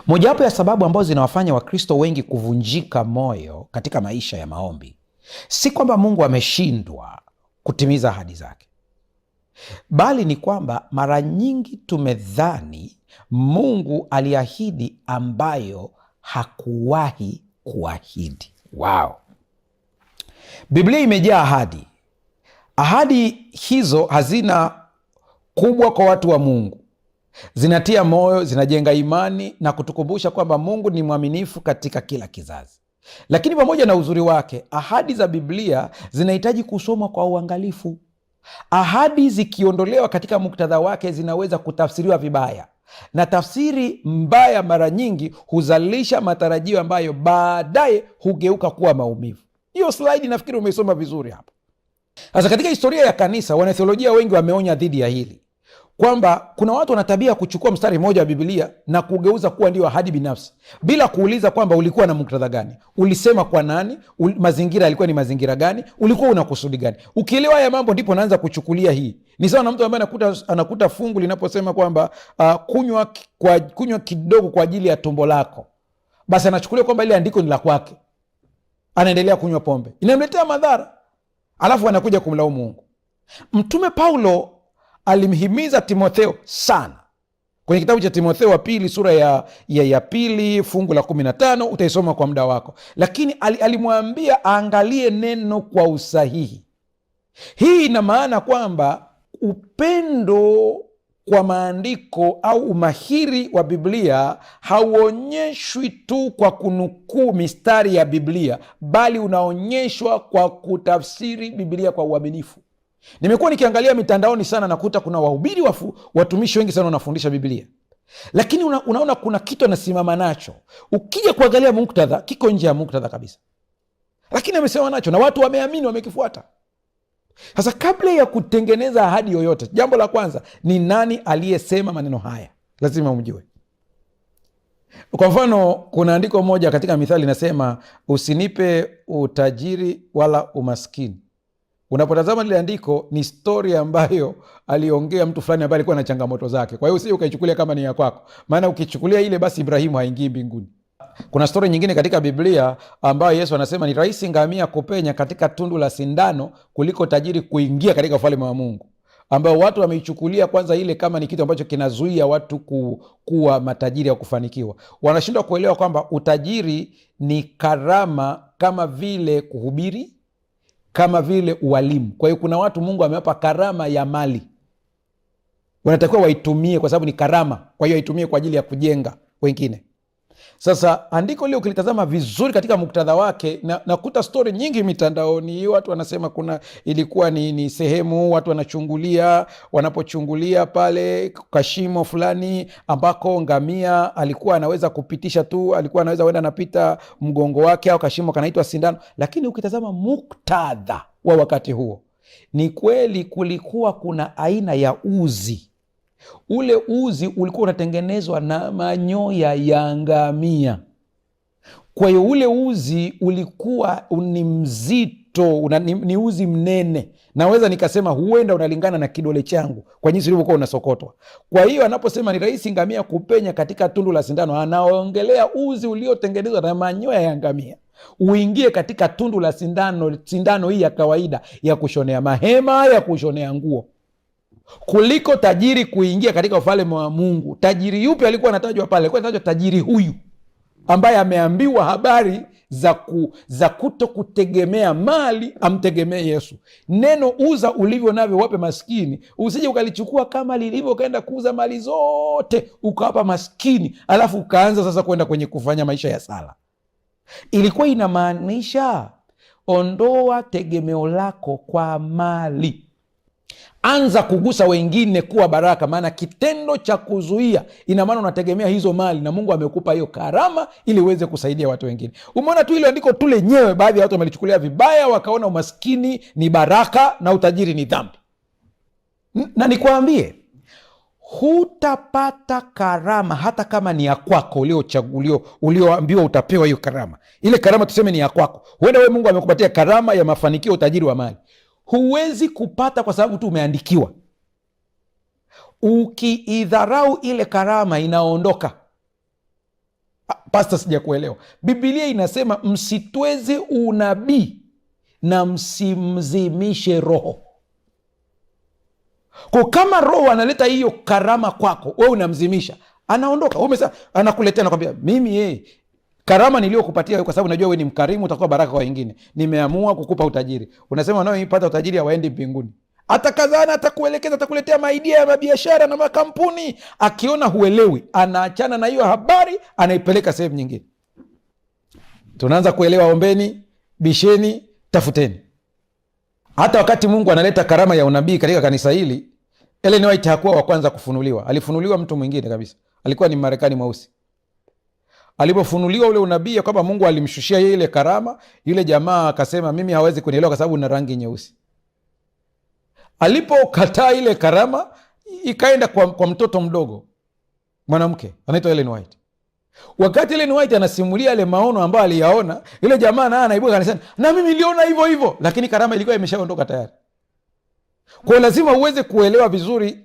Mojawapo ya sababu ambazo zinawafanya Wakristo wengi kuvunjika moyo katika maisha ya maombi si kwamba Mungu ameshindwa kutimiza ahadi zake, bali ni kwamba mara nyingi tumedhani Mungu aliahidi ambayo hakuwahi kuahidi. Wow. Biblia imejaa ahadi. Ahadi hizo hazina kubwa kwa watu wa Mungu, zinatia moyo, zinajenga imani na kutukumbusha kwamba Mungu ni mwaminifu katika kila kizazi. Lakini pamoja na uzuri wake, ahadi za Biblia zinahitaji kusomwa kwa uangalifu. Ahadi zikiondolewa katika muktadha wake zinaweza kutafsiriwa vibaya, na tafsiri mbaya mara nyingi huzalisha matarajio ambayo baadaye hugeuka kuwa maumivu. Hiyo slaidi nafikiri umeisoma vizuri hapo. Sasa katika historia ya kanisa, wanatheolojia wengi wameonya dhidi ya hili kwamba kuna watu wana tabia ya kuchukua mstari mmoja wa Biblia na kugeuza kuwa ndio ahadi binafsi bila kuuliza kwamba ulikuwa na muktadha gani, ulisema kwa nani, mazingira yalikuwa ni mazingira gani, ulikuwa una kusudi gani. Ukielewa haya mambo, ndipo naanza kuchukulia hii. Ni sawa na mtu ambaye anakuta fungu linaposema kwamba kunywa kidogo kwa ajili ya tumbo lako, basi anachukulia kwamba ile andiko ni la kwake, anaendelea kunywa pombe, inamletea madhara, alafu anakuja kumlaumu Mungu. Mtume Paulo alimhimiza Timotheo sana kwenye kitabu cha Timotheo wa pili sura ya pili fungu la 15 utaisoma kwa muda wako, lakini alimwambia aangalie neno kwa usahihi. Hii ina maana kwamba upendo kwa maandiko au umahiri wa Biblia hauonyeshwi tu kwa kunukuu mistari ya Biblia, bali unaonyeshwa kwa kutafsiri Biblia kwa uaminifu. Nimekuwa nikiangalia mitandaoni sana, nakuta kuna wahubiri watumishi wengi sana wanafundisha Biblia, lakini unaona kuna kitu anasimama nacho. Ukija kuangalia muktadha, kiko nje ya muktadha kabisa, lakini amesimama nacho na watu wameamini, wamekifuata. Sasa kabla ya kutengeneza ahadi yoyote, jambo la kwanza ni nani aliyesema maneno haya, lazima umjue. Kwa mfano, kuna andiko moja katika Mithali linasema, usinipe utajiri wala umaskini. Unapotazama lile andiko ni stori ambayo aliongea mtu fulani ambaye alikuwa na changamoto zake. Kwa hiyo usije ukaichukulia kama ni ya kwako, maana ukichukulia ile basi Ibrahimu haingii mbinguni. Kuna stori nyingine katika Biblia ambayo Yesu anasema ni rahisi ngamia kupenya katika tundu la sindano kuliko tajiri kuingia katika ufalme wa Mungu, ambayo watu wameichukulia kwanza ile kama ni kitu ambacho kinazuia watu kuwa matajiri au kufanikiwa. Wanashindwa kuelewa kwamba utajiri ni karama, kama vile kuhubiri, kama vile ualimu. Kwa hiyo kuna watu Mungu amewapa karama ya mali, wanatakiwa waitumie kwa sababu ni karama. Kwa hiyo waitumie kwa ajili ya kujenga wengine. Sasa andiko lile ukilitazama vizuri katika muktadha wake, nakuta stori nyingi mitandaoni, watu wanasema kuna ilikuwa ni sehemu watu wanachungulia, wanapochungulia pale kashimo fulani ambako ngamia alikuwa anaweza kupitisha tu, alikuwa anaweza kwenda anapita mgongo wake, au kashimo kanaitwa sindano. Lakini ukitazama muktadha wa wakati huo, ni kweli kulikuwa kuna aina ya uzi. Ule uzi ulikuwa unatengenezwa na manyoya ya ngamia. Kwa hiyo ule uzi ulikuwa ni mzito, ni uzi mnene, naweza nikasema huenda unalingana na kidole changu kwa jinsi ulivyokuwa unasokotwa. Kwa hiyo anaposema ni rahisi ngamia kupenya katika tundu la sindano, anaongelea uzi uliotengenezwa na manyoya ya ngamia uingie katika tundu la sindano, sindano hii ya kawaida ya kushonea mahema, ya kushonea nguo, kuliko tajiri kuingia katika ufalme wa Mungu. Tajiri yupi alikuwa anatajwa pale? Alikuwa anatajwa tajiri huyu ambaye ameambiwa habari za kuto kutegemea mali, amtegemee Yesu. Neno uza ulivyo navyo wape maskini, usije ukalichukua kama lilivyo ukaenda kuuza mali zote ukawapa maskini, alafu ukaanza sasa kwenda kwenye kufanya maisha ya sala. Ilikuwa inamaanisha ondoa tegemeo lako kwa mali, anza kugusa wengine kuwa baraka. Maana kitendo cha kuzuia, ina maana unategemea hizo mali na Mungu amekupa hiyo karama ili uweze kusaidia watu wengine. Umeona tu ile andiko tu lenyewe, baadhi ya watu wamelichukulia vibaya, wakaona umaskini ni baraka na utajiri ni dhambi. Na nikwambie, hutapata karama hata kama ni ya kwako, ulioambiwa utapewa hiyo karama. Ile karama tuseme ni ya kwako, huenda wewe Mungu amekupatia karama ya mafanikio, utajiri wa mali huwezi kupata kwa sababu tu umeandikiwa. Ukiidharau ile karama inaondoka. Pasta, sijakuelewa. Bibilia inasema msitweze unabii na msimzimishe Roho. Kwa kama Roho analeta hiyo karama kwako, we unamzimisha, anaondoka. Wewe anakuletea, anakwambia mimi yeye karama niliyokupatia kwa sababu najua wewe ni mkarimu, utakuwa baraka kwa wengine, nimeamua kukupa utajiri. Unasema wanaoipata utajiri hawaendi mbinguni. Atakazana, atakuelekeza, atakuletea maidia ya mabiashara na makampuni. Akiona huelewi, anaachana na hiyo habari, anaipeleka sehemu nyingine. Tunaanza kuelewa, ombeni, bisheni, tafuteni. Hata wakati Mungu analeta karama ya unabii katika kanisa hili, Ellen White hakuwa wa kwanza kufunuliwa. Alifunuliwa mtu mwingine kabisa, alikuwa ni Marekani mweusi. Alipofunuliwa ule unabii kwamba Mungu alimshushia yeye ile karama, yule jamaa akasema mimi hawezi kunielewa kwa sababu na rangi nyeusi. Alipokataa ile karama, ikaenda kwa mtoto mdogo mwanamke anaitwa Ellen White. Wakati Ellen White anasimulia yale maono ambayo aliyaona, yule jamaa naye anaibuka kanisani, na mimi niliona hivyo hivyo, lakini karama ilikuwa imeshaondoka tayari. Kwa lazima uweze kuelewa vizuri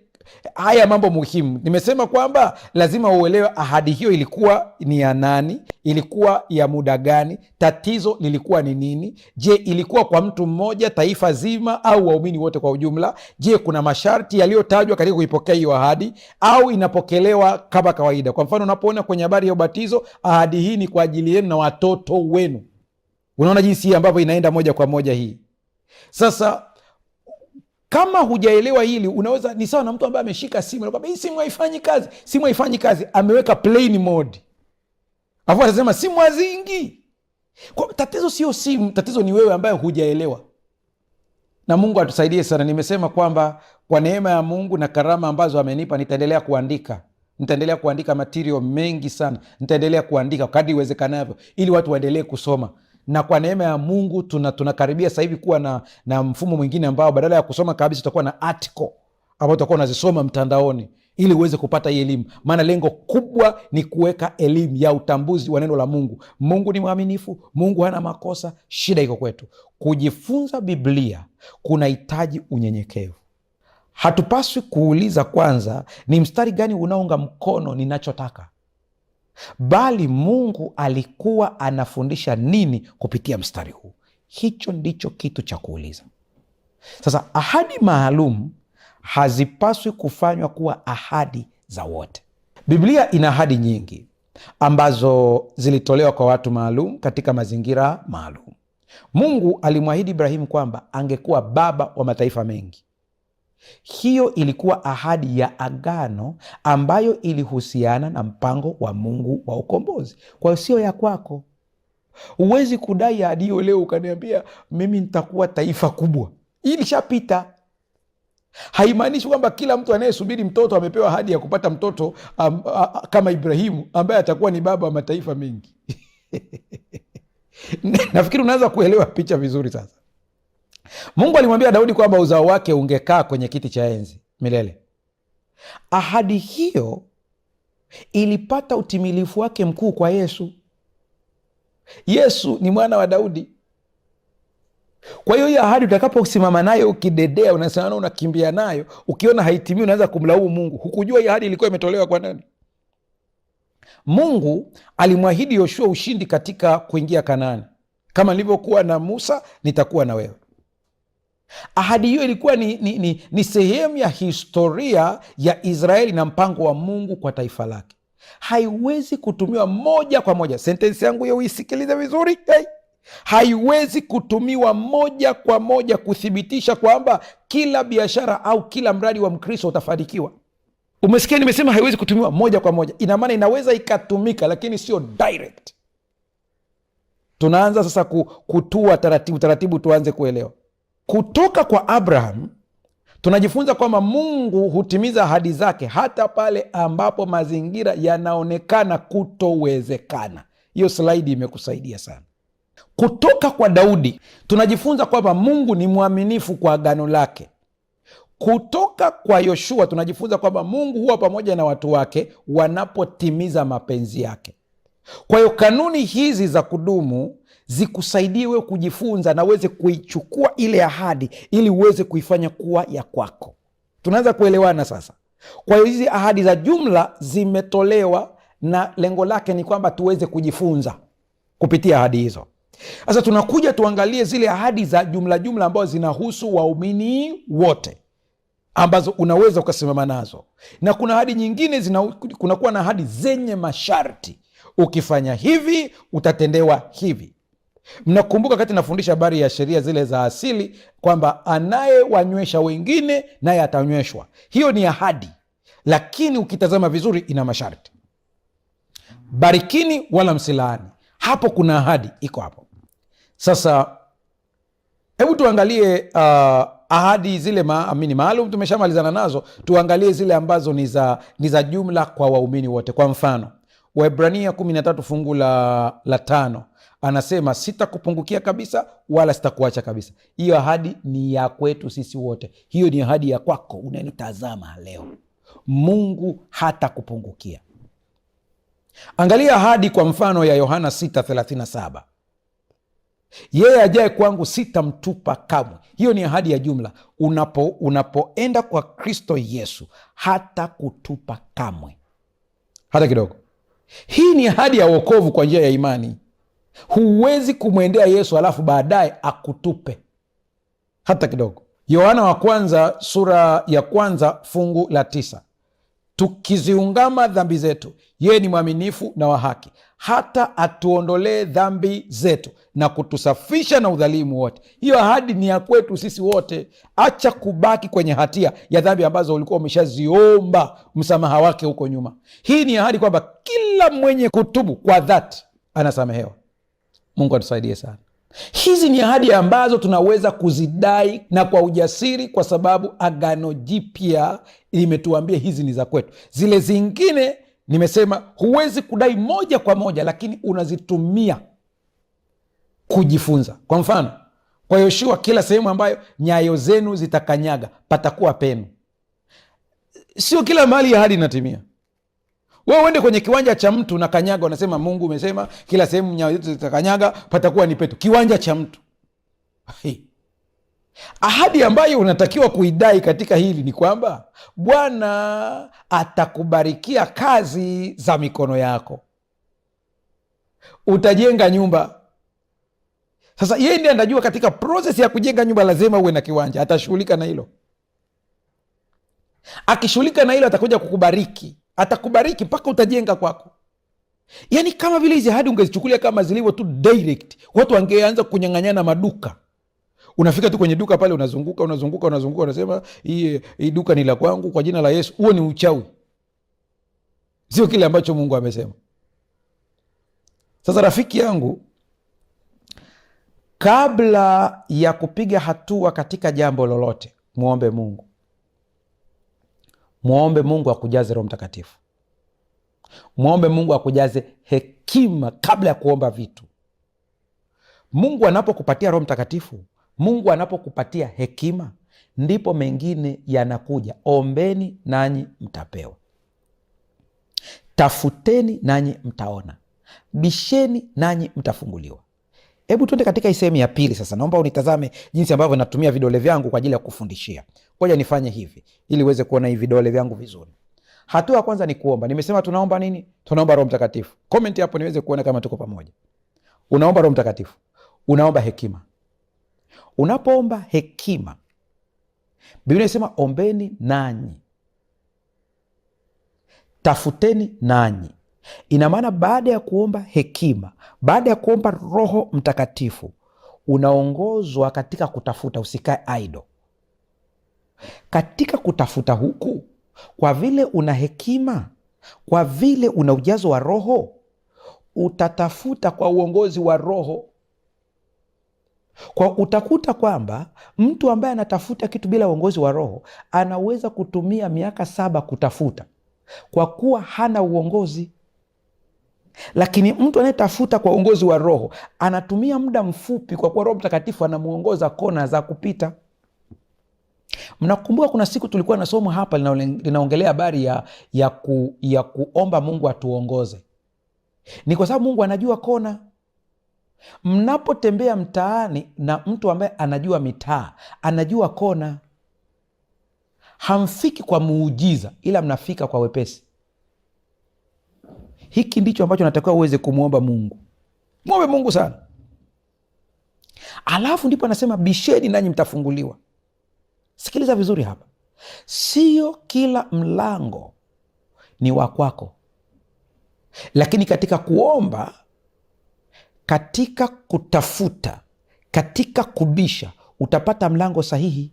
haya mambo muhimu. Nimesema kwamba lazima uelewe ahadi hiyo ilikuwa ni ya nani, ilikuwa ya muda gani, tatizo lilikuwa ni nini? Je, ilikuwa kwa mtu mmoja, taifa zima, au waumini wote kwa ujumla? Je, kuna masharti yaliyotajwa katika kuipokea hiyo ahadi au inapokelewa kama kawaida? Kwa mfano, unapoona kwenye habari ya ubatizo, ahadi hii ni kwa ajili yenu na watoto wenu. Unaona jinsi hii ambavyo inaenda moja kwa moja hii sasa. Kama hujaelewa hili, unaweza ni sawa na mtu ambaye ameshika simu anakwambia hii simu haifanyi kazi, simu haifanyi kazi, ameweka plane mode, alafu anasema simu haziingii. Kwa tatizo sio simu, tatizo ni wewe ambaye hujaelewa. Na Mungu atusaidie sana. Nimesema kwamba kwa neema ya Mungu na karama ambazo amenipa nitaendelea kuandika, nitaendelea kuandika material mengi sana, nitaendelea kuandika kadri iwezekanavyo ili watu waendelee kusoma. Na kwa neema ya Mungu tunakaribia sasa hivi kuwa na mfumo mwingine ambao badala ya kusoma kabisa tutakuwa na article ambao tutakuwa unazisoma mtandaoni ili uweze kupata hii elimu. Maana lengo kubwa ni kuweka elimu ya utambuzi wa neno la Mungu. Mungu ni mwaminifu, Mungu hana makosa, shida iko kwetu. Kujifunza Biblia kunahitaji unyenyekevu. Hatupaswi kuuliza kwanza ni mstari gani unaunga mkono ninachotaka, bali Mungu alikuwa anafundisha nini kupitia mstari huu. Hicho ndicho kitu cha kuuliza. Sasa ahadi maalum hazipaswi kufanywa kuwa ahadi za wote. Biblia ina ahadi nyingi ambazo zilitolewa kwa watu maalum katika mazingira maalum. Mungu alimwahidi Ibrahimu kwamba angekuwa baba wa mataifa mengi. Hiyo ilikuwa ahadi ya agano ambayo ilihusiana na mpango wa Mungu wa ukombozi. Kwa hiyo sio ya kwako. Huwezi kudai ahadi hiyo leo ukaniambia mimi nitakuwa taifa kubwa. Hii ilishapita. Haimaanishi kwamba kila mtu anayesubiri mtoto amepewa ahadi ya kupata mtoto kama Ibrahimu ambaye atakuwa ni baba wa mataifa mengi. Nafikiri unaweza kuelewa picha vizuri sasa. Mungu alimwambia Daudi kwamba uzao wake ungekaa kwenye kiti cha enzi milele. Ahadi hiyo ilipata utimilifu wake mkuu kwa Yesu. Yesu ni mwana wa Daudi. Kwa hiyo hiyo ahadi utakaposimama nayo ukidedea, unasimama unakimbia nayo, ukiona haitimii unaanza kumlaumu Mungu. Hukujua hii ahadi ilikuwa imetolewa kwa nani? Mungu alimwahidi Yoshua ushindi katika kuingia Kanaani. Kama nilivyokuwa na Musa, nitakuwa na wewe. Ahadi hiyo ilikuwa ni sehemu ya historia ya Israeli na mpango wa Mungu kwa taifa lake. Haiwezi kutumiwa moja kwa moja. Sentensi yangu hiyo uisikilize vizuri, hey. Haiwezi kutumiwa moja kwa moja kuthibitisha kwamba kila biashara au kila mradi wa Mkristo utafanikiwa. Umesikia nimesema haiwezi kutumiwa moja kwa moja. Ina maana inaweza ikatumika, lakini sio direct. Tunaanza sasa kutua taratibu taratibu, tuanze kuelewa. Kutoka kwa Abraham tunajifunza kwamba Mungu hutimiza ahadi zake hata pale ambapo mazingira yanaonekana kutowezekana. Hiyo slaidi imekusaidia sana. Kutoka kwa Daudi tunajifunza kwamba Mungu ni mwaminifu kwa agano lake. Kutoka kwa Yoshua tunajifunza kwamba Mungu huwa pamoja na watu wake wanapotimiza mapenzi yake. Kwa hiyo kanuni hizi za kudumu zikusaidie wewe kujifunza na uweze kuichukua ile ahadi ili uweze kuifanya kuwa ya kwako. Tunaanza kuelewana sasa. Kwa hiyo hizi ahadi za jumla zimetolewa na lengo lake ni kwamba tuweze kujifunza kupitia ahadi hizo. Sasa tunakuja tuangalie zile ahadi za jumla jumla ambazo zinahusu waumini wote ambazo unaweza ukasimama nazo, na kuna ahadi nyingine kunakuwa na ahadi zenye masharti. Ukifanya hivi utatendewa hivi. Mnakumbuka wakati nafundisha habari ya sheria zile za asili kwamba anayewanywesha wengine naye atanyweshwa. Hiyo ni ahadi, lakini ukitazama vizuri ina masharti. Barikini wala msilaani. Hapo kuna ahadi iko hapo. Sasa hebu tuangalie ahadi zile maamini maalum tumeshamalizana nazo, tuangalie zile ambazo ni za jumla kwa waumini wote. Kwa mfano Waebrania 13 fungu la 5 anasema sitakupungukia kabisa wala sitakuacha kabisa. Hiyo ahadi ni ya kwetu sisi wote. Hiyo ni ahadi ya kwako unanitazama leo. Mungu hatakupungukia. Angalia ahadi kwa mfano ya Yohana 6:37, yeye ajaye kwangu sitamtupa kamwe. Hiyo ni ahadi ya jumla. Unapoenda kwa Kristo Yesu hata kutupa kamwe, hata kidogo. Hii ni ahadi ya wokovu kwa njia ya imani. Huwezi kumwendea Yesu alafu baadaye akutupe hata kidogo. Yohana wa kwanza sura ya 1 fungu la 9, tukiziungama dhambi zetu, yeye ni mwaminifu na wa haki hata atuondolee dhambi zetu na kutusafisha na udhalimu wote. Hiyo ahadi ni ya kwetu sisi wote. Acha kubaki kwenye hatia ya dhambi ambazo ulikuwa umeshaziomba msamaha wake huko nyuma. Hii ni ahadi kwamba kila mwenye kutubu kwa dhati anasamehewa. Mungu atusaidie sana. Hizi ni ahadi ambazo tunaweza kuzidai na kwa ujasiri, kwa sababu Agano Jipya limetuambia hizi ni za kwetu. Zile zingine nimesema huwezi kudai moja kwa moja, lakini unazitumia kujifunza. Kwa mfano, kwa Yoshua, kila sehemu ambayo nyayo zenu zitakanyaga patakuwa penu. Sio kila mahali ahadi inatimia. Wewe uende kwenye kiwanja cha mtu na kanyaga, unasema Mungu umesema kila sehemu nyayo zetu zitakanyaga patakuwa ni petu. Kiwanja cha mtu. Hey. Ahadi ambayo unatakiwa kuidai katika hili ni kwamba Bwana atakubarikia kazi za mikono yako, utajenga nyumba. Sasa yeye ndiye anajua katika proses ya kujenga nyumba lazima uwe na kiwanja, atashughulika na hilo. Akishughulika na hilo, atakuja kukubariki, atakubariki mpaka utajenga kwako. Yaani kama vile hizi ahadi ungezichukulia kama zilivyo tu direct, watu wangeanza kunyang'anyana maduka. Unafika tu kwenye duka pale, unazunguka unazunguka unazunguka, unasema hii duka ni la kwangu kwa jina la Yesu. Huo ni uchawi, sio kile ambacho Mungu amesema. Sasa rafiki yangu, kabla ya kupiga hatua katika jambo lolote, mwombe Mungu. Mwombe Mungu akujaze Roho Mtakatifu. Mwombe Mungu akujaze hekima kabla ya kuomba vitu. Mungu anapokupatia Roho Mtakatifu, Mungu anapokupatia hekima, ndipo mengine yanakuja. Ombeni nanyi mtapewa, tafuteni nanyi mtaona. Bisheni nanyi mtafunguliwa. Hebu tuende katika hii sehemu ya pili sasa. Naomba unitazame jinsi ambavyo natumia vidole vyangu kwa ajili ya kufundishia. Ngoja nifanye hivi ili uweze kuona hivi vidole vyangu vizuri. Hatua ya kwanza ni kuomba. Nimesema tunaomba nini? Tunaomba Roho Mtakatifu. Comment hapo niweze kuona kama tuko pamoja. Unaomba Roho Mtakatifu, unaomba hekima. Unapoomba hekima, Biblia inasema ombeni nanyi, tafuteni nanyi. Ina maana baada ya kuomba hekima, baada ya kuomba Roho Mtakatifu, unaongozwa katika kutafuta. Usikae idle katika kutafuta huku. Kwa vile una hekima, kwa vile una ujazo wa Roho, utatafuta kwa uongozi wa Roho. Kwa utakuta kwamba mtu ambaye anatafuta kitu bila uongozi wa Roho anaweza kutumia miaka 7 kutafuta, kwa kuwa hana uongozi. Lakini mtu anayetafuta kwa uongozi wa Roho anatumia muda mfupi, kwa kuwa Roho Mtakatifu anamuongoza kona za kupita. Mnakumbuka kuna siku tulikuwa na somo hapa linaongelea habari ya kuomba Mungu atuongoze. Ni kwa sababu Mungu anajua kona. Mnapotembea mtaani na mtu ambaye anajua mitaa, anajua kona, hamfiki kwa muujiza, ila mnafika kwa wepesi. Hiki ndicho ambacho natakiwa uweze kumwomba Mungu. Mwombe Mungu sana. Alafu ndipo anasema bisheni nanyi mtafunguliwa. Sikiliza vizuri hapa, sio kila mlango ni wa kwako, lakini katika kuomba, katika kutafuta, katika kubisha utapata mlango sahihi.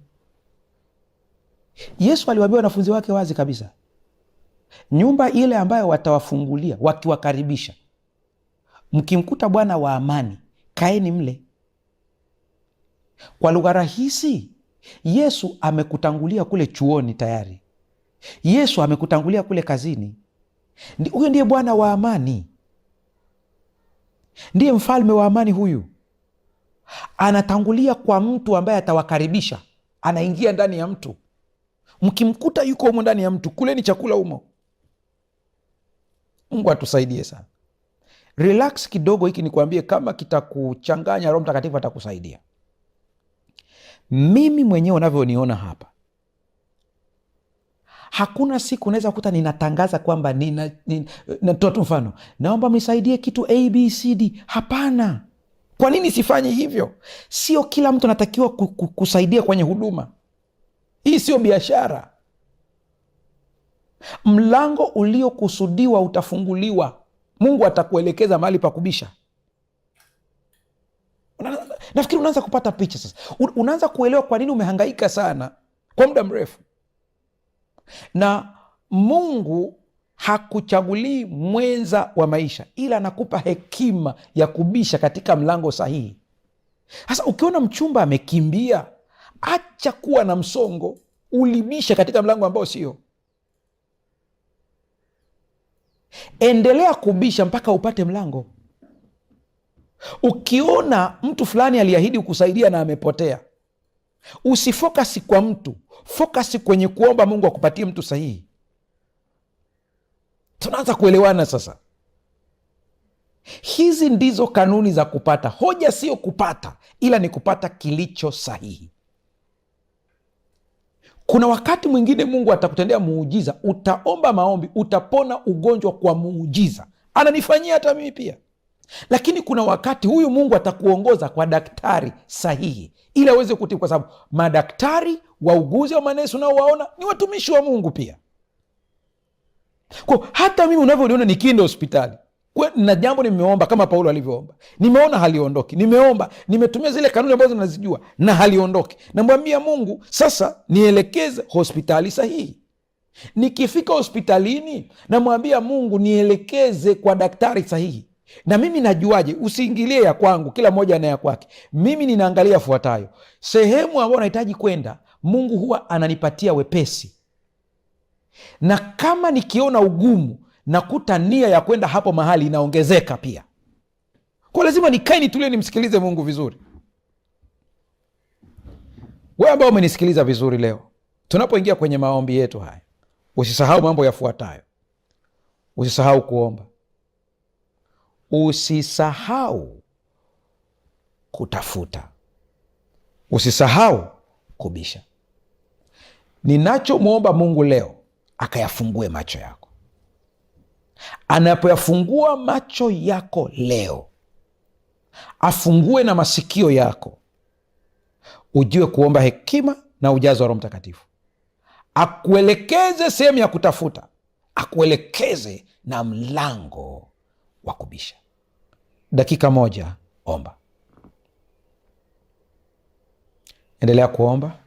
Yesu aliwaambia wanafunzi wake wazi kabisa, nyumba ile ambayo watawafungulia wakiwakaribisha, mkimkuta Bwana wa amani, kaeni mle. Kwa lugha rahisi, Yesu amekutangulia kule chuoni tayari. Yesu amekutangulia kule kazini. Huyo ndiye Bwana wa amani, ndiye mfalme wa amani. Huyu anatangulia kwa mtu ambaye atawakaribisha, anaingia ndani ya mtu. Mkimkuta yuko humo ndani ya mtu, kuleni chakula humo. Mungu atusaidie sana. Relax kidogo, hiki nikuambie, kama kitakuchanganya, Roho Mtakatifu atakusaidia. Mimi mwenyewe unavyoniona hapa, hakuna siku unaweza kuta ninatangaza kwamba natoa tu mfano, naomba mnisaidie kitu ABCD. Hapana. Kwa nini sifanye hivyo? Sio kila mtu anatakiwa kusaidia kwenye huduma hii, sio biashara. Mlango uliokusudiwa utafunguliwa. Mungu atakuelekeza mahali pa kubisha. Nafikiri unaanza kupata picha sasa. Unaanza kuelewa kwa nini umehangaika sana kwa muda mrefu. Na Mungu hakuchagulii mwenza wa maisha, ila anakupa hekima ya kubisha katika mlango sahihi. Sasa ukiona mchumba amekimbia, acha kuwa na msongo, ulibisha katika mlango ambao sio. Endelea kubisha mpaka upate mlango. Ukiona mtu fulani aliahidi kukusaidia na amepotea, usifokasi kwa mtu, fokasi kwenye kuomba Mungu akupatie mtu sahihi. Tunaanza kuelewana sasa. Hizi ndizo kanuni za kupata. Hoja sio kupata, ila ni kupata kilicho sahihi. Kuna wakati mwingine Mungu atakutendea muujiza, utaomba maombi, utapona ugonjwa kwa muujiza. Ananifanyia hata mimi pia. Lakini kuna wakati huyu Mungu atakuongoza kwa daktari sahihi ili aweze kutibu, kwa sababu madaktari, wauguzi au manesi unaowaona ni watumishi wa Mungu pia. Kwa hata mimi unavyoniona nikienda hospitali na jambo nimeomba kama Paulo alivyoomba, nimeona haliondoki, nimeomba, nimetumia zile kanuni ambazo nazijua na haliondoki, namwambia Mungu sasa nielekeze hospitali sahihi. Nikifika hospitalini namwambia Mungu nielekeze kwa daktari sahihi. Na mimi najuaje? Usiingilie ya kwangu, kila mmoja ana ya kwake. Mimi ninaangalia fuatayo: sehemu ambayo nahitaji kwenda, Mungu huwa ananipatia wepesi, na kama nikiona ugumu nakuta nia ya kwenda hapo mahali inaongezeka pia. Kwa lazima nikae nitulie, nimsikilize Mungu vizuri. Wewe ambao umenisikiliza vizuri leo, tunapoingia kwenye maombi yetu haya, usisahau mambo yafuatayo. Usisahau kuomba, Usisahau kutafuta, usisahau kubisha. Ninachomwomba Mungu leo akayafungue macho yako. Anapoyafungua macho yako leo, afungue na masikio yako, ujue kuomba hekima na ujazo wa Roho Mtakatifu, akuelekeze sehemu ya kutafuta, akuelekeze na mlango wa kubisha. Dakika moja, omba. Endelea kuomba,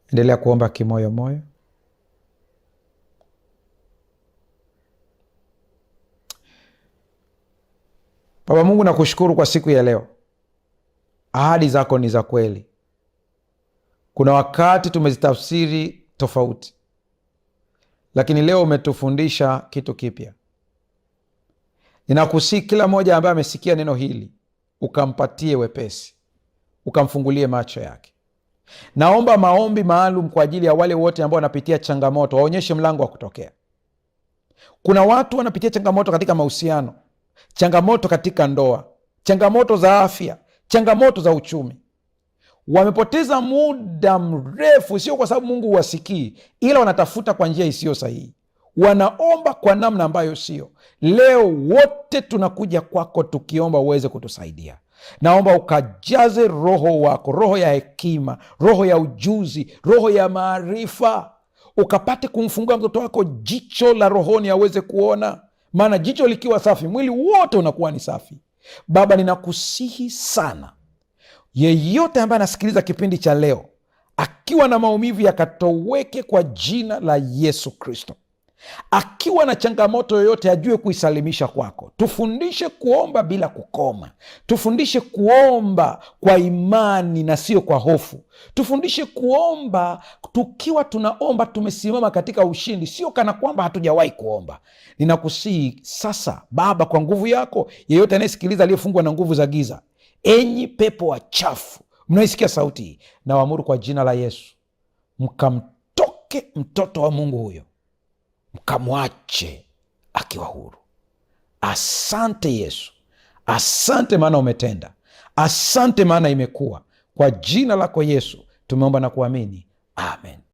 endelea kuomba kimoyomoyo. Baba Mungu, nakushukuru kwa siku ya leo. Ahadi zako ni za kweli. Kuna wakati tumezitafsiri tofauti, lakini leo umetufundisha kitu kipya. Ninakusii kila mmoja ambaye amesikia neno hili, ukampatie wepesi, ukamfungulie macho yake. Naomba maombi maalum kwa ajili ya wale wote ambao wanapitia changamoto, waonyeshe mlango wa kutokea. Kuna watu wanapitia changamoto katika mahusiano, changamoto katika ndoa, changamoto za afya, changamoto za uchumi. Wamepoteza muda mrefu, sio kwa sababu Mungu huwasikii, ila wanatafuta kwa njia isiyo sahihi, wanaomba kwa namna ambayo sio. Leo wote tunakuja kwako tukiomba uweze kutusaidia. Naomba ukajaze Roho wako, roho ya hekima, roho ya ujuzi, roho ya maarifa, ukapate kumfungua mtoto wako jicho la rohoni aweze kuona, maana jicho likiwa safi mwili wote unakuwa ni safi. Baba, ninakusihi sana, yeyote ambaye anasikiliza kipindi cha leo akiwa na maumivu yakatoweke kwa jina la Yesu Kristo. Akiwa na changamoto yoyote ajue kuisalimisha kwako. Tufundishe kuomba bila kukoma, tufundishe kuomba kwa imani na sio kwa hofu. Tufundishe kuomba tukiwa tunaomba tumesimama katika ushindi, sio kana kwamba hatujawahi kuomba. Ninakusihi sasa Baba, kwa nguvu yako, yeyote anayesikiliza aliyefungwa na nguvu za giza, enyi pepo wachafu mnaisikia sauti hii, nawaamuru kwa jina la Yesu, mkamtoke mtoto wa Mungu huyo mkamwache akiwa huru. Asante Yesu, asante maana umetenda, asante maana imekuwa. Kwa jina lako Yesu tumeomba na kuamini, amen.